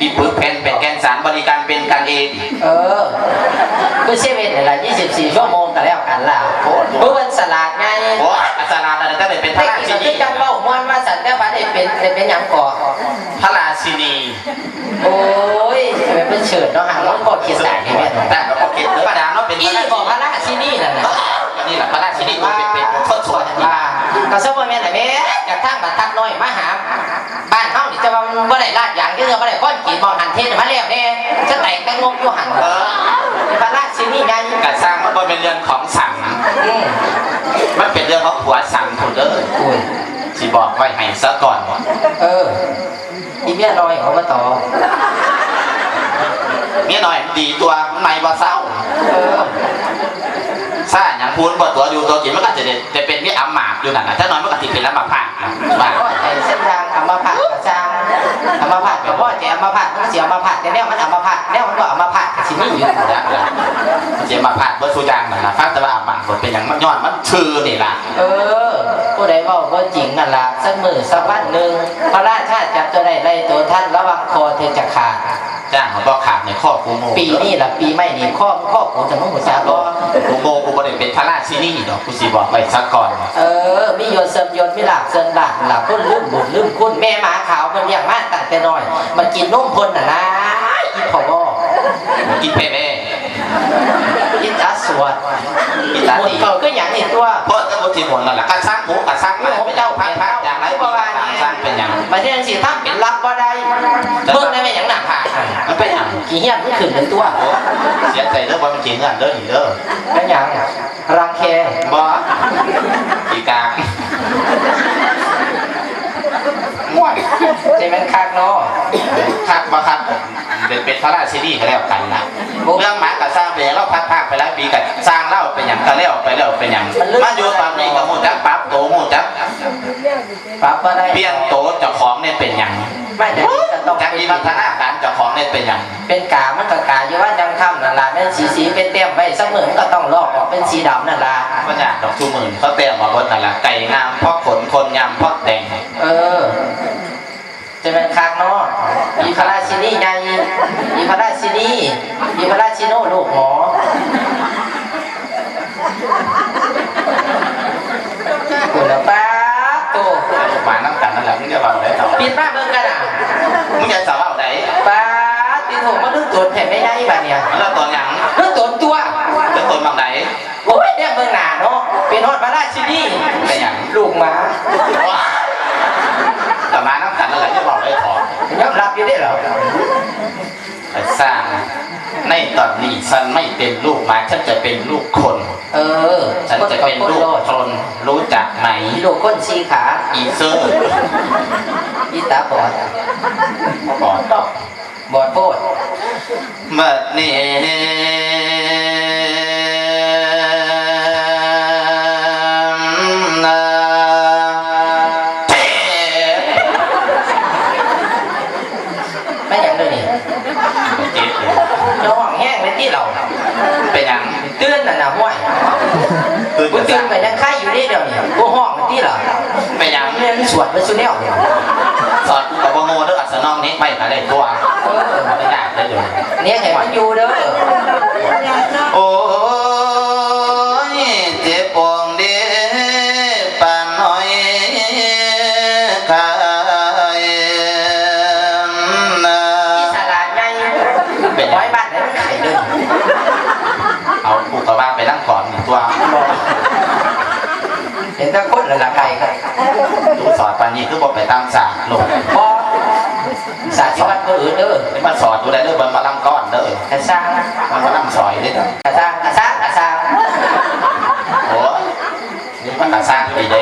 อีปึกแผ่นเป็นแกนสารบริการเป็นกันเอง เออ คือเซเว่นนี่ล่ะ ยี่สิบสี่ ชั่วโมงก็แล้วกันล่ะ โอ้โห เพิ่นฉลาดไง โอ้ย ฉลาดอะไรก็ได้เป็นพระราชินี แต่กี้ก็คือจังเว้าม่วนว่าสันแต่ว่าได้เป็น ได้เป็นหยังก่อ พระราชินี โอ้ย ทำไมเป็นเฉิดเนาะ หาว่าพ่อคิดแต่งให้แม่น แต่ก็พ่อคิดธรรมดาเนาะ เป็น อีนี่บอกพระราชินีนั่นน่ะ นี่แหละพระราชินีเป็น เป็นคนสวย ว่า ก็สมมุติแม่นน่ะแม่ กระทั่งบัดทัดน้อยมาหา บ้านเฮานี่จะว่ามันบ่ได้ลาดยาง คือบ่ได้ก้อนกิน มองหันเทศมาแล้วแน่ จะแตกแต่งบอยู่หั่น เออ พระราชินีไง กะสร้างมันบ่เป็นเรื่องของสัง อืม มันเป็นเรื่องของผัวสังพุ้นเด้อ อุ้ย สิบอกไว้ให้ซะก่อน เออ อีเมียน้อยเขามาต่อ เมียน้อยมันดีตัว มันไม่บ่เศร้า เออ ซ่าหยังพูนบ่ตัวอยู่ตัวกิน มันก็จะได้ แต่เป็นมีอัมมาตย์อยู่นั่นน่ะ จักหน่อยมันก็สิเป็นอัมพาตนะ ว่า พ่อใจเส้นทางอัมพาตก็ช่าง อัมพาตก็พ่อใจอัมพาต มันก็สิอัมพาต แต่แนวมันอัมพาต แนวมันบ่อัมพาตก็สิมีอยู่ จักล่ะ มันสิอัมพาตเบิดซุอย่างนั่นล่ะ ฟังแต่ว่าอัมมาตย์บ่เป็นหยัง มันย้อนมันชื่อนี่ล่ะ เออ ผู้ใดเว้าบ่จริงนั่นล่ะ สักมื้อสักวันหนึ่ง พระราชาจับตัวได้ไล่ตัวทัน ระวังคอเธอจะขาด จ้างเขาบ่ขาดในข้อกูโม ปีนี้ล่ะ ปีใหม่นี่ข้อ ข้อกูจะมึงหัวจักบ่ กูโมกูบ่ได้เป็นพระราชินีดอก กูสิบอกไว้ซะก่อน เออ มียศเสริมยศ มีลาภเสริมลาภล่ะ คนลืมบุญลืมคุณ แม่หมาขาวเพิ่นเลี้ยงมาตั้งแต่น้อย มากินนมเพิ่นน่ะนะ อีพ่อบ่ กินไปแม่ กินตาสวด กินตาตี หมดเก่าก็หยังนี่ตัว พ่อจะบ่สิหมดนั่นล่ะ กะสร้างหมูกะสร้างหมา เรื่องของเจ้า พระพระอย่างไร บ่ว่าแน่ สร้างเป็นหยัง มาเที่ยงสิทำเป็นรับบ่ได้ เบิ่งได้แม่นหยังหน้าผาก มันเป็นหยัง ขี้เหี้ยมันขึ้นเป็นตัว เสียใจเด้อ ว่ามันขี้เหื่อนเด้อนี่เด้อ เป็นหยัง รังแค บ่ ขี้กาก ม่วน ใช่ไหมคักเนาะ คักบ่คัก เป็น เป็นพระราชินีก็แล้วกันนะ โอ้ เรื่องหมากับสร้างเป็นหยัง เราพัดพรากไปหลายปีกับสร้างเล่าเป็นหยัง ก็แล้วไปแล้วเป็นหยัง มันลืม มาอยู่ตอนนี้ก็ฮู้จักปรับตัว ฮู้จัก ปรับบ่ได้ เปลี่ยนตัวเจ้าของเนี่ยเป็นหยัง ไม่ แต่นี่ก็ต้อง จัก เป็น วิวัฒนาการเจ้าของเนี่ยเป็นหยัง เป็นกา มันก็กาอยู่ว่ายังค่ำนั่นล่ะ แม่นสี สีเป็นแต้มไว้ สักมื้อมันก็ต้องลอกออกเป็นสีดำนั่นล่ะ บ่ยากดอก ซุมื้อนี้เขาแต้มมาเบิดนั่นล่ะ ไก่งามเพราะขน คนงามเพราะแต่ง เออ จะเป็นคักเนาะ อีพระราชินีใหญ่ อีพระราชินี อีพระราชิโนลูกหมอ คุณละป้าดโต มาน้ำกันนั่นแหละ มึงจะเว้าได้ต่อ ปิดปากเบิ่งกันอ่ะ มึงจะสาวเว้าได้ ป้าด ติโถ มาดูตนแผ่นแม่ใหญ่บัดเนี่ย แล้วตนหยัง ดูตนตัว แล้วตนบางใด โอ้ย เนี่ยเมืองหนาเนาะ เป็นฮอดพระราชินี เป็นหยัง ลูกหมา แต่มาน้ำกันนั่นแหละ จะเว้าได้ต่อ ยอมรับอยู่ได้เหรอ ไอ้สร้าง ในตอนนี้ฉันไม่เป็นลูกหมา ฉันจะเป็นลูกคน เออ ฉันจะเป็นลูกคน รู้จักไหม อีลูกคนสี่ขา อีเซอร์ อีตาบอด บอดดอก บอดโพด บัดนี้นะ ไม่หยังเด้อนี่ เจ็บเลย เจ้าห้องแห้งเลยติเรา เป็นหยัง ตื่นน่ะนะห้วย ตื่น กูตื่นไปยังไข้อยู่นี่เดี๋ยวนี้ กูห้องเลยติเหรอ เป็นหยัง เรียนสวดไปสุดแนว สอนกูกับบ่โง่เด้อ อัสนองนี้ไปก็ได้ตัว เออ บ่ได้ยากเลยเดี๋ยวนี้ เนี่ยให้มันอยู่เด้อ โอ้ย เจ็บปวงเด้ ปานหอยคายนะ อิสระไง เป็นหยัง หอยบ้านไหนมันไข่เด้อ เอา กูก็ว่าไปนั่งก่อนนี่ตัว เห็นแต่คนละละไก่ครับ ดูสอดปานนี้คือบ่ไปตามสากลูก บ่ สาธิตวัดบ่อื่นเด้อ มาสอดดูได้เด้อ เบิ่งหมอลำก่อนเด้อ กระซ่าง มันหมอลำซอยเด้อ กระซ่าง กระซ่าง กระซ่าง โอ้ย นี่มันกระซ่างอยู่ดีเด้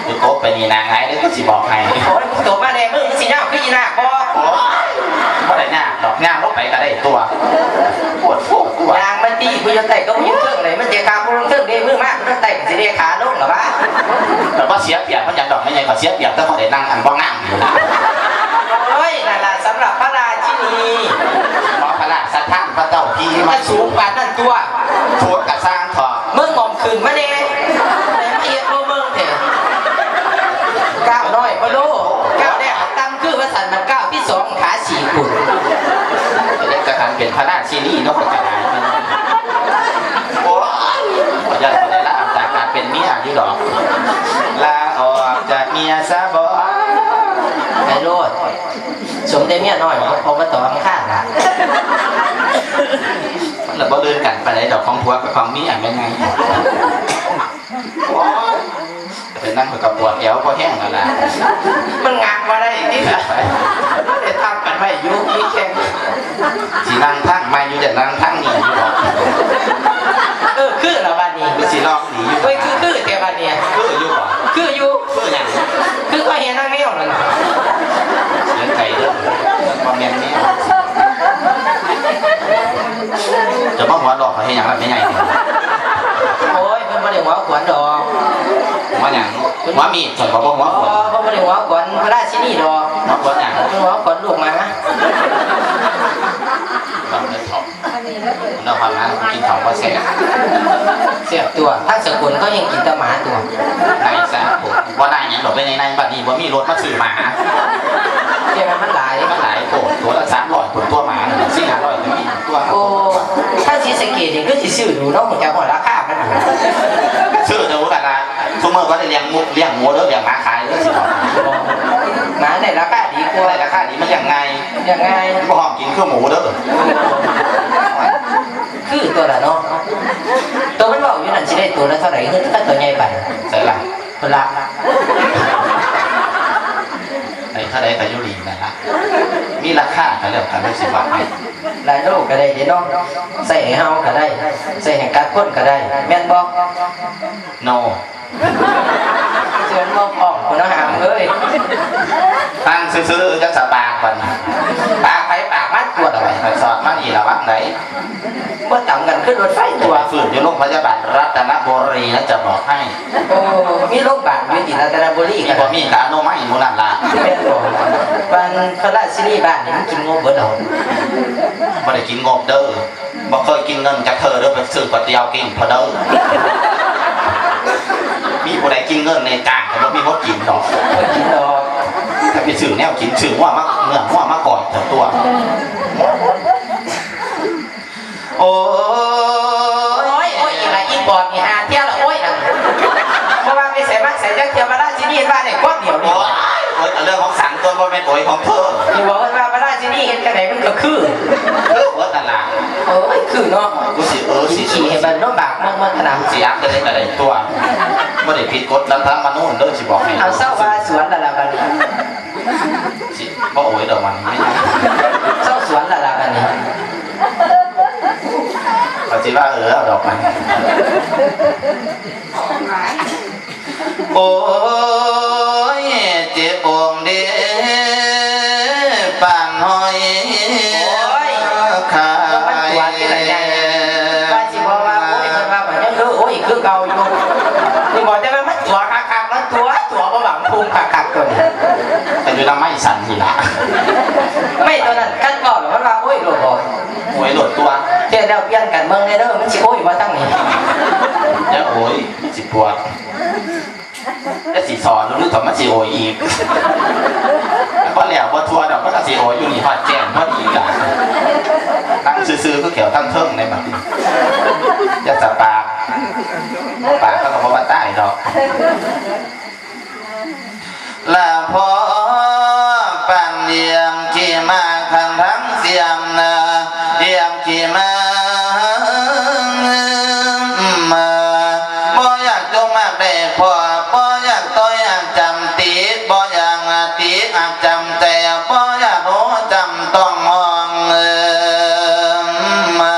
คือโกะไปนี่นางไงเด้อ ก็สิบอกให้ โอ้ย ตกมาแดงมือสิยาวคืออีหน้าบ่ โอ้ย บ่ได้ยากดอก ย่างลงไปก็ได้ตัว ปวดโพดตัว ยางมันตีผู้อยู่ใต้ก็ผู้อยู่เทิงเลย มันเตะขาผู้ลงเทิงเด้ มือมากผู้ลงใต้ก็สิเด้ขาลงหรอวะ แต่ว่าเสียเปรียบมันหยังดอก ไม่ใหญ่ก็เสียเปรียบ แต่เขาได้นั่งอันบ่งามอยู่ โอ้ย นั่นล่ะสำหรับพระราชินี หมอพระราชทานพระเจ้าพี่มา มันสูงปานนั่นตัว โพดกระซ่างเถาะ มึงมองขึ้นมาแน่ แต่มาเฮ็ดบ่เบิ่งแท้ ก้าวน้อยบ่โล ก้าวแรกต่ำคือว่าสั่น มันก้าวที่สองขาสี่ขุด จะได้กระทำเป็นพระราชินีเนาะ กระดาษมัน โอ้ย ขออนุญาตขอได้ละ จากการเป็นเมียอยู่ดอก ลาออกจากเมียซะบ่ ไปโลด สมได้เมียน้อย เอามาต่อข้างข้างล่ะ แล้วบ่เลื่อนกันไปไหนดอก ของผัวกับของเมียแม่นไง โอ้ย ไปนั่งกับปวดแอวพอแห้งแล้วล่ะ มันงัดบ่ได้นี่ล่ะ ได้ทับกันไว้อยู่ มีแข้ง สินั่งทางไม่อยู่ จะนั่งทางนี้อยู่ดอก เออ คือละบัดนี้ ก็สิลองหนีอยู่ เฮ้ย คือ คือแต่บัดเนี่ย คืออยู่บ่ คืออยู่ คือหยัง คือก็เห็นนางแมวนั่นน่ะ เสียใจเด้อ บ่แม่นแมว จะมาหัวหลอกเขาเฮ็ดหยังล่ะแม่ใหญ่ โอ้ย เพิ่นบ่ได้หัวขวัญดอก หัวหยัง หัวมีด ซั่นบ่ บ่หัวขวัญ อ๋อ เพิ่นบ่ได้หัวขวัญพระราชินีดอก หัวขวัญหยัง เพิ่นหัวขวัญลูกหมา ฟังเด้อเฒ่า อันนี้แล้วเปิด เนาะ ความหากินข้าวบ่แซ่บ แซ่บตัว ทางสกลเขายังกินแต่หมาตัว นายซ่า บ่ได้หยังดอก ไปในๆ บัดนี้บ่มีรถมาซื้อหมา เดี๋ยวมันหลาย มันหลายโพด ตัวละสามร้อย พุ้น ตัวหมา สี่ห้าร้อย ก็มี ตัว โอ้ ถ้าศรีสะเกษนี่คือสิซื้อดูเนาะ ฮู้จักว่าราคามันอยู่ ซื้อเด้อ กันละ ซุมื้อก็ได้เลี้ยงหมู เลี้ยงหมูเด้อ เลี้ยงหมาขายเด้อ สิบอก หมาในราคาดีกว่า ได้ราคาดี มันเลี้ยงง่าย เลี้ยงง่าย มันบ่ฮ้องกินคือหมูเด้อ คือตัวละเนาะ ตัวมันเว้าอยู่นั่นสิได้ตัวละเท่าไหร่ คือถ้าตัวใหญ่ปาน ใส่ละ คนละ ไอ้เท่าใดก็อยู่นี่นั่นล่ะ มีราคาก็แล้วกัน แล้วสิว่าให้ หลายโลก็ได้เด้เนาะ ใส่ให้เฮาก็ได้ ใส่ให้กัดคนก็ได้ แม่นบ่ โน ส่วนบ่พร้อม เนาะหามเอ้ย ตั้งซื่อๆ จักสปากก่อน ปากไผปากมัน ปวดเอาไว้ ข้อยสอดมานี่ ระวังได๋ บ่ตำกันขึ้นรถไฟตัว ไปฟื้นอยู่โรงพยาบาลรัตนบุรีนะ จะบอกให้ โอ้ มีโรงพยาบาลอยู่ที่รัตนบุรี มี กัน บ่มีก็อนามัยหมู่นั่นล่ะ แม่นบ่ บ้านพระราชินีบ้านนี่มันกินงบเบิดแล้ว บ่ได้กินงบเด้อ บ่เคยกินเงินจักเทื่อเด้อ ไปซื้อก๋วยเตี๋ยวกินพอเด้อ มีผู้ใดกินเงินในจ้างก็บ่มีคนกินดอก บ่กินดอก ถ้าไปซื้อแนวกิน ซื้องัวมา เนื้องัวมาก่อนเถอะตัว โอ้ย โอ้ย โอ้ย อีกละ อีปอบนี่หาเที่ยวละ โอ้ยนะ เพราะว่าไปใส่มาใส่จักเที่ยวมาราชินีเห็นว่าได้ก้อนเดียวนี่ โอ้ย โอ้ย แต่เรื่องของสังตัวบ่แม่นโอ้ยของเธอ นี่บอกว่ามาราชินีเห็นจังไหนมันก็คือ คือหัวตลาด โอ้ย คือเนาะ กูสิ เออ สิ สิขี่ให้มันลำบากมากๆขนาด สิอักจะได้กระไดตัว บ่ได้ผิดกฎรัฐธรรมนูญเด้อ สิบอกให้ เอาเศร้าว่าสวนละละบัดนี้ สิบ่โอ้ยดอกมันไม่ เศร้าสวนละละบัดนี้ ปฏิว่าเออเอาดอกมัน โอ้ย เจ็บองค์เด้ ปานห้อย โอ้ย ขา มันตัวเป็นอะไร ว่าสิบอกว่า โอ้ย มันว่าแบบนี้คือ โอ้ย คือเก่าอยู่ นี่บอกจะว่ามันตัวคักๆ มันตัว ตัวบ่หวังพุงคักๆ ตัวนี้ แต่อยู่ลำไม่สั่นสิละ ไม่ตัวนั้น กันบอกหรือมันว่า โอ้ย โลดบอก โอ้ย โลดตัว เจ๊แล้วเปลี่ยนกันเมืองเลยเด้อ มันสิ โอ้ย ว่าตั้งนี้ อย่าโอ้ย สิปวด จะสิสอนหรือสอนมาสิโอยอีก เพราะแล้วบ่ทั่วดอก มันก็สิโอยอยู่นี่ฮอดแจ้งพอดีล่ะ นั่งซื่อๆ คือแขวทั้งเทิงในบัดนี้ อย่าสะปาก ปากเขาก็บ่ว่าตายดอก ละพอปันเยี่ยมขี่มาคันทั้งเสียมนะ เยี่ยมขี่มา มา บ่อยากจงมากได้พอ บ่อยากต่อยอยากจำติ บ่อยากติอยากจำใจ บ่อยากรู้จำต้องห้อง มา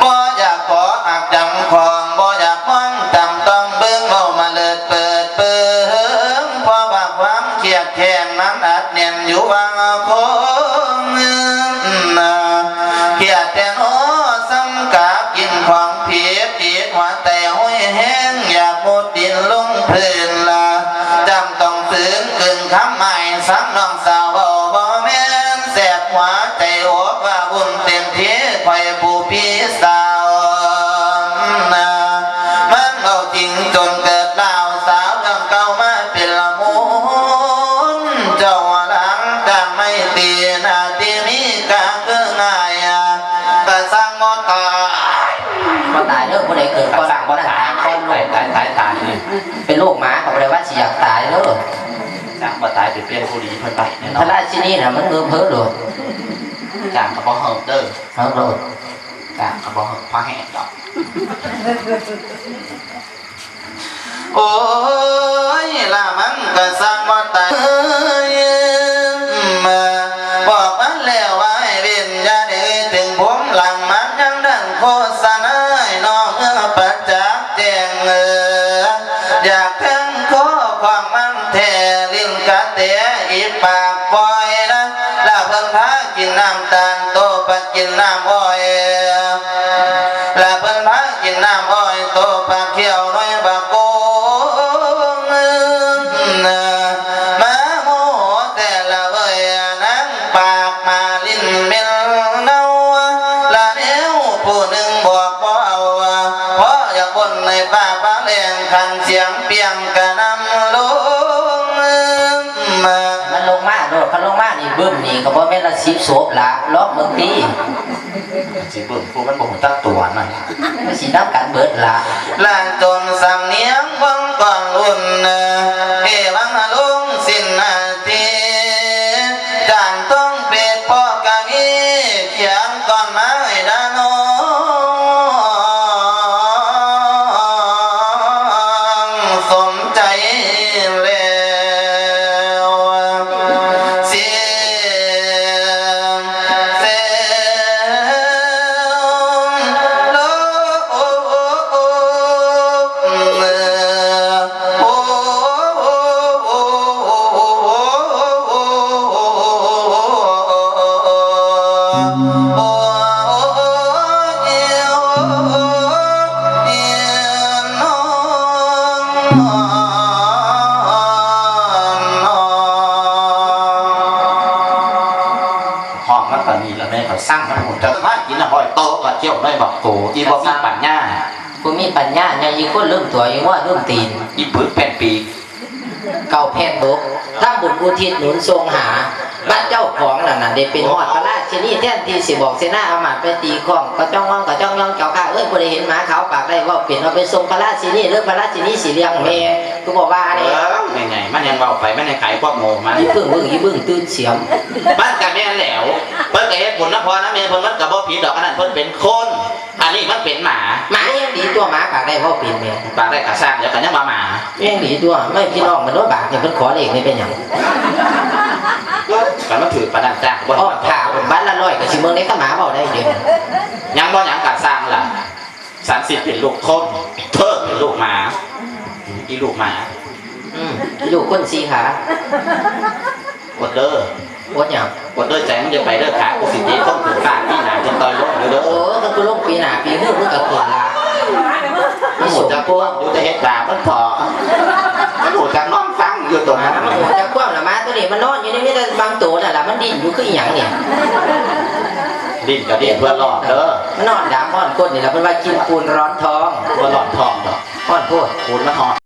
บ่อยากขออักจำของ บ่อยากมองจำต้องเบิ่งเอามาเลิศเปิดเปิง เพราะว่าความเครียดแค้นมันอัดแน่นอยู่ว่าคง เขียดแต่น้อซ้ำกากินของผิดติดหัวใจห้อยแห้งอยากมุดดินลงพื้นละ จำต้องฝืนกึ่งคำหมายสังน้องสาวเว้าบ่แม่นแสบหัวใจอกว่าบุญเต็มที่คอยผู้พี่สาวนะ มันเอาจริงจนเกิดลาวสาวเรื่องเก่ามาเป็นละมุน เจ้าหลังจากไม่ตีนาที่มีกลางคือง่าย กระสังบ่ตาย บ่ตายเด้อ ผู้ใดเกิดก่อน สร้างบ่ตาย ก่อนลูก ตาย ตาย ตาย ตาย เป็นโรคหมา เขาบ่ได้ว่าสิอยากตายเด้อ สร้างบ่ตาย ไปเปลี่ยนผู้ดีเพิ่นไปแน่นอน พระราชินีน่ะ มันเงือบเพ้อโลด จ้างก็บ่เฮิบเด้อ เฮิบโลด จ้างก็บ่เฮิบพอแห้งดอก โอ้ย ละมันก็สร้างบ่ตาย มาบอกมันแล้วว่าให้เว้น อย่าได้เอ่ยถึงผมหลังมันยังดังโฆษณาให้น้องเมื่อประจักษ์แจ้งเออ อยากแทงคอของมันแท้ ลิ้นกะแตอีปากปล่อยนะ ละเพิ่นพากินน้ำตาล โตปะกินน้ำอ้อย ละเพิ่นพากินน้ำอ้อย โตปะเขียวน้อยบักโกง มาโมโหแต่ละเว้ย นางปากมาลิ้นเหม็นเน่า ละแนวผู้หนึ่งบอกบ่เอา เพราะอยากบ่นในฟ้าฟ้าแรง คันเสียงเปียงกะนำลงมา มันลงมาโลด คันลงมานี่บึ้มนี่ก็บ่แม่นละสิบศพละ ลองเบิ่งติ สิเบิ่งพวกมันบ่ฮู้จักตัวนั่นล่ะ มันสินำกันเบิดละ ล่างจนสำเนียงเบิ่งก่อนรุ่น เอวังอารมณ์สิ้นนาที จางต้องเปรียบปอกกะวี เขียนก่อนไม้ดาน้องสมใจแล้ว เสียง เสียง โลก โอ้ เลยบอกกูอีบ่มีปัญญา กูมีปัญญาไง อีคนลืมตัว อีว่าลืมตีน อีปึกแผ่นปีก เก่าแผ่นบก ทำบุญอุทิศหนุนส่งหา บัดเจ้าของนั่นน่ะได้เป็นฮอดพระราชินี แทนที่สิบอกเสนาอามาตย์ไปตีข้อง กระจ้องงองกระจ้องยอง เจ้าข้าเอ้ย บ่ได้เห็นหมาขาวปากได้เว้าเป็น เอาไปส่งพระราชินี หรือพระราชินีสิเลี้ยงแม่ คือบอกว่า เอ เนี่ย อ ยังไง มันยังเว้าไป มันยังขายความโง่มัน อีเพิ่งเพิ่งอีเพิ่งตื่นเสียม มันก็แม่นแล้ว เพิ่นก็เฮ็ดบุญนำพ่อนำแม่เพิ่น มันก็บ่ผิดดอก อันนั้นเพิ่นเป็นคน อันนี้มันเป็นหมา หมายังดีตัว หมาปากได้เว้าเป็นแม่ ปากได้ก็ซ่าง เดี๋ยวก็ยังว่าหมา ยังดีตัว ไม่พี่น้องมันโดนบาปเนี่ย เพิ่นขอเลขนี่เป็นหยัง ก็มันถือปานนั้นจ้าง อ้อมผ่าผมบัดละร้อย ก็สิเมืองได้ ก็หมาเว้าได้เดี๋ยว ยังบ่หยังก็ซ่างล่ะ สันสิเป็นลูกคน เธอเป็นลูกหมา อีลูกหมา อืม อีลูกคนสี่ขา อดเด้อ อดหยัง อดเด้อ ใจมึงอย่าไปเด้อ ขากูสิตีคนถือปากที่หนาจนต่อยลงอยู่เด้อ โอ้ ถ้ากูลงปีหน้าปีหื้อมึงก็ขึ้นละ มันหูจักพวกอยู่แต่เฮ็ดตามันเถาะ มันหูจักนอนฟังอยู่ตรงนั้น มันหูจักพวกละมา ตัวนี้มันนอนอยู่นี่ มีแต่บางตัวน่ะล่ะ มันดิ้นอยู่คืออีหยังเนี่ย ดิ้นก็ดิ้นเพื่อรอดเด้อ มันนอนด่าฮ้อนคนนี่ล่ะ เพิ่นว่ากินปูนร้อนท้อง บ่ร้อนท้องดอก ฮ้อนโพด ปูนมันฮ้อน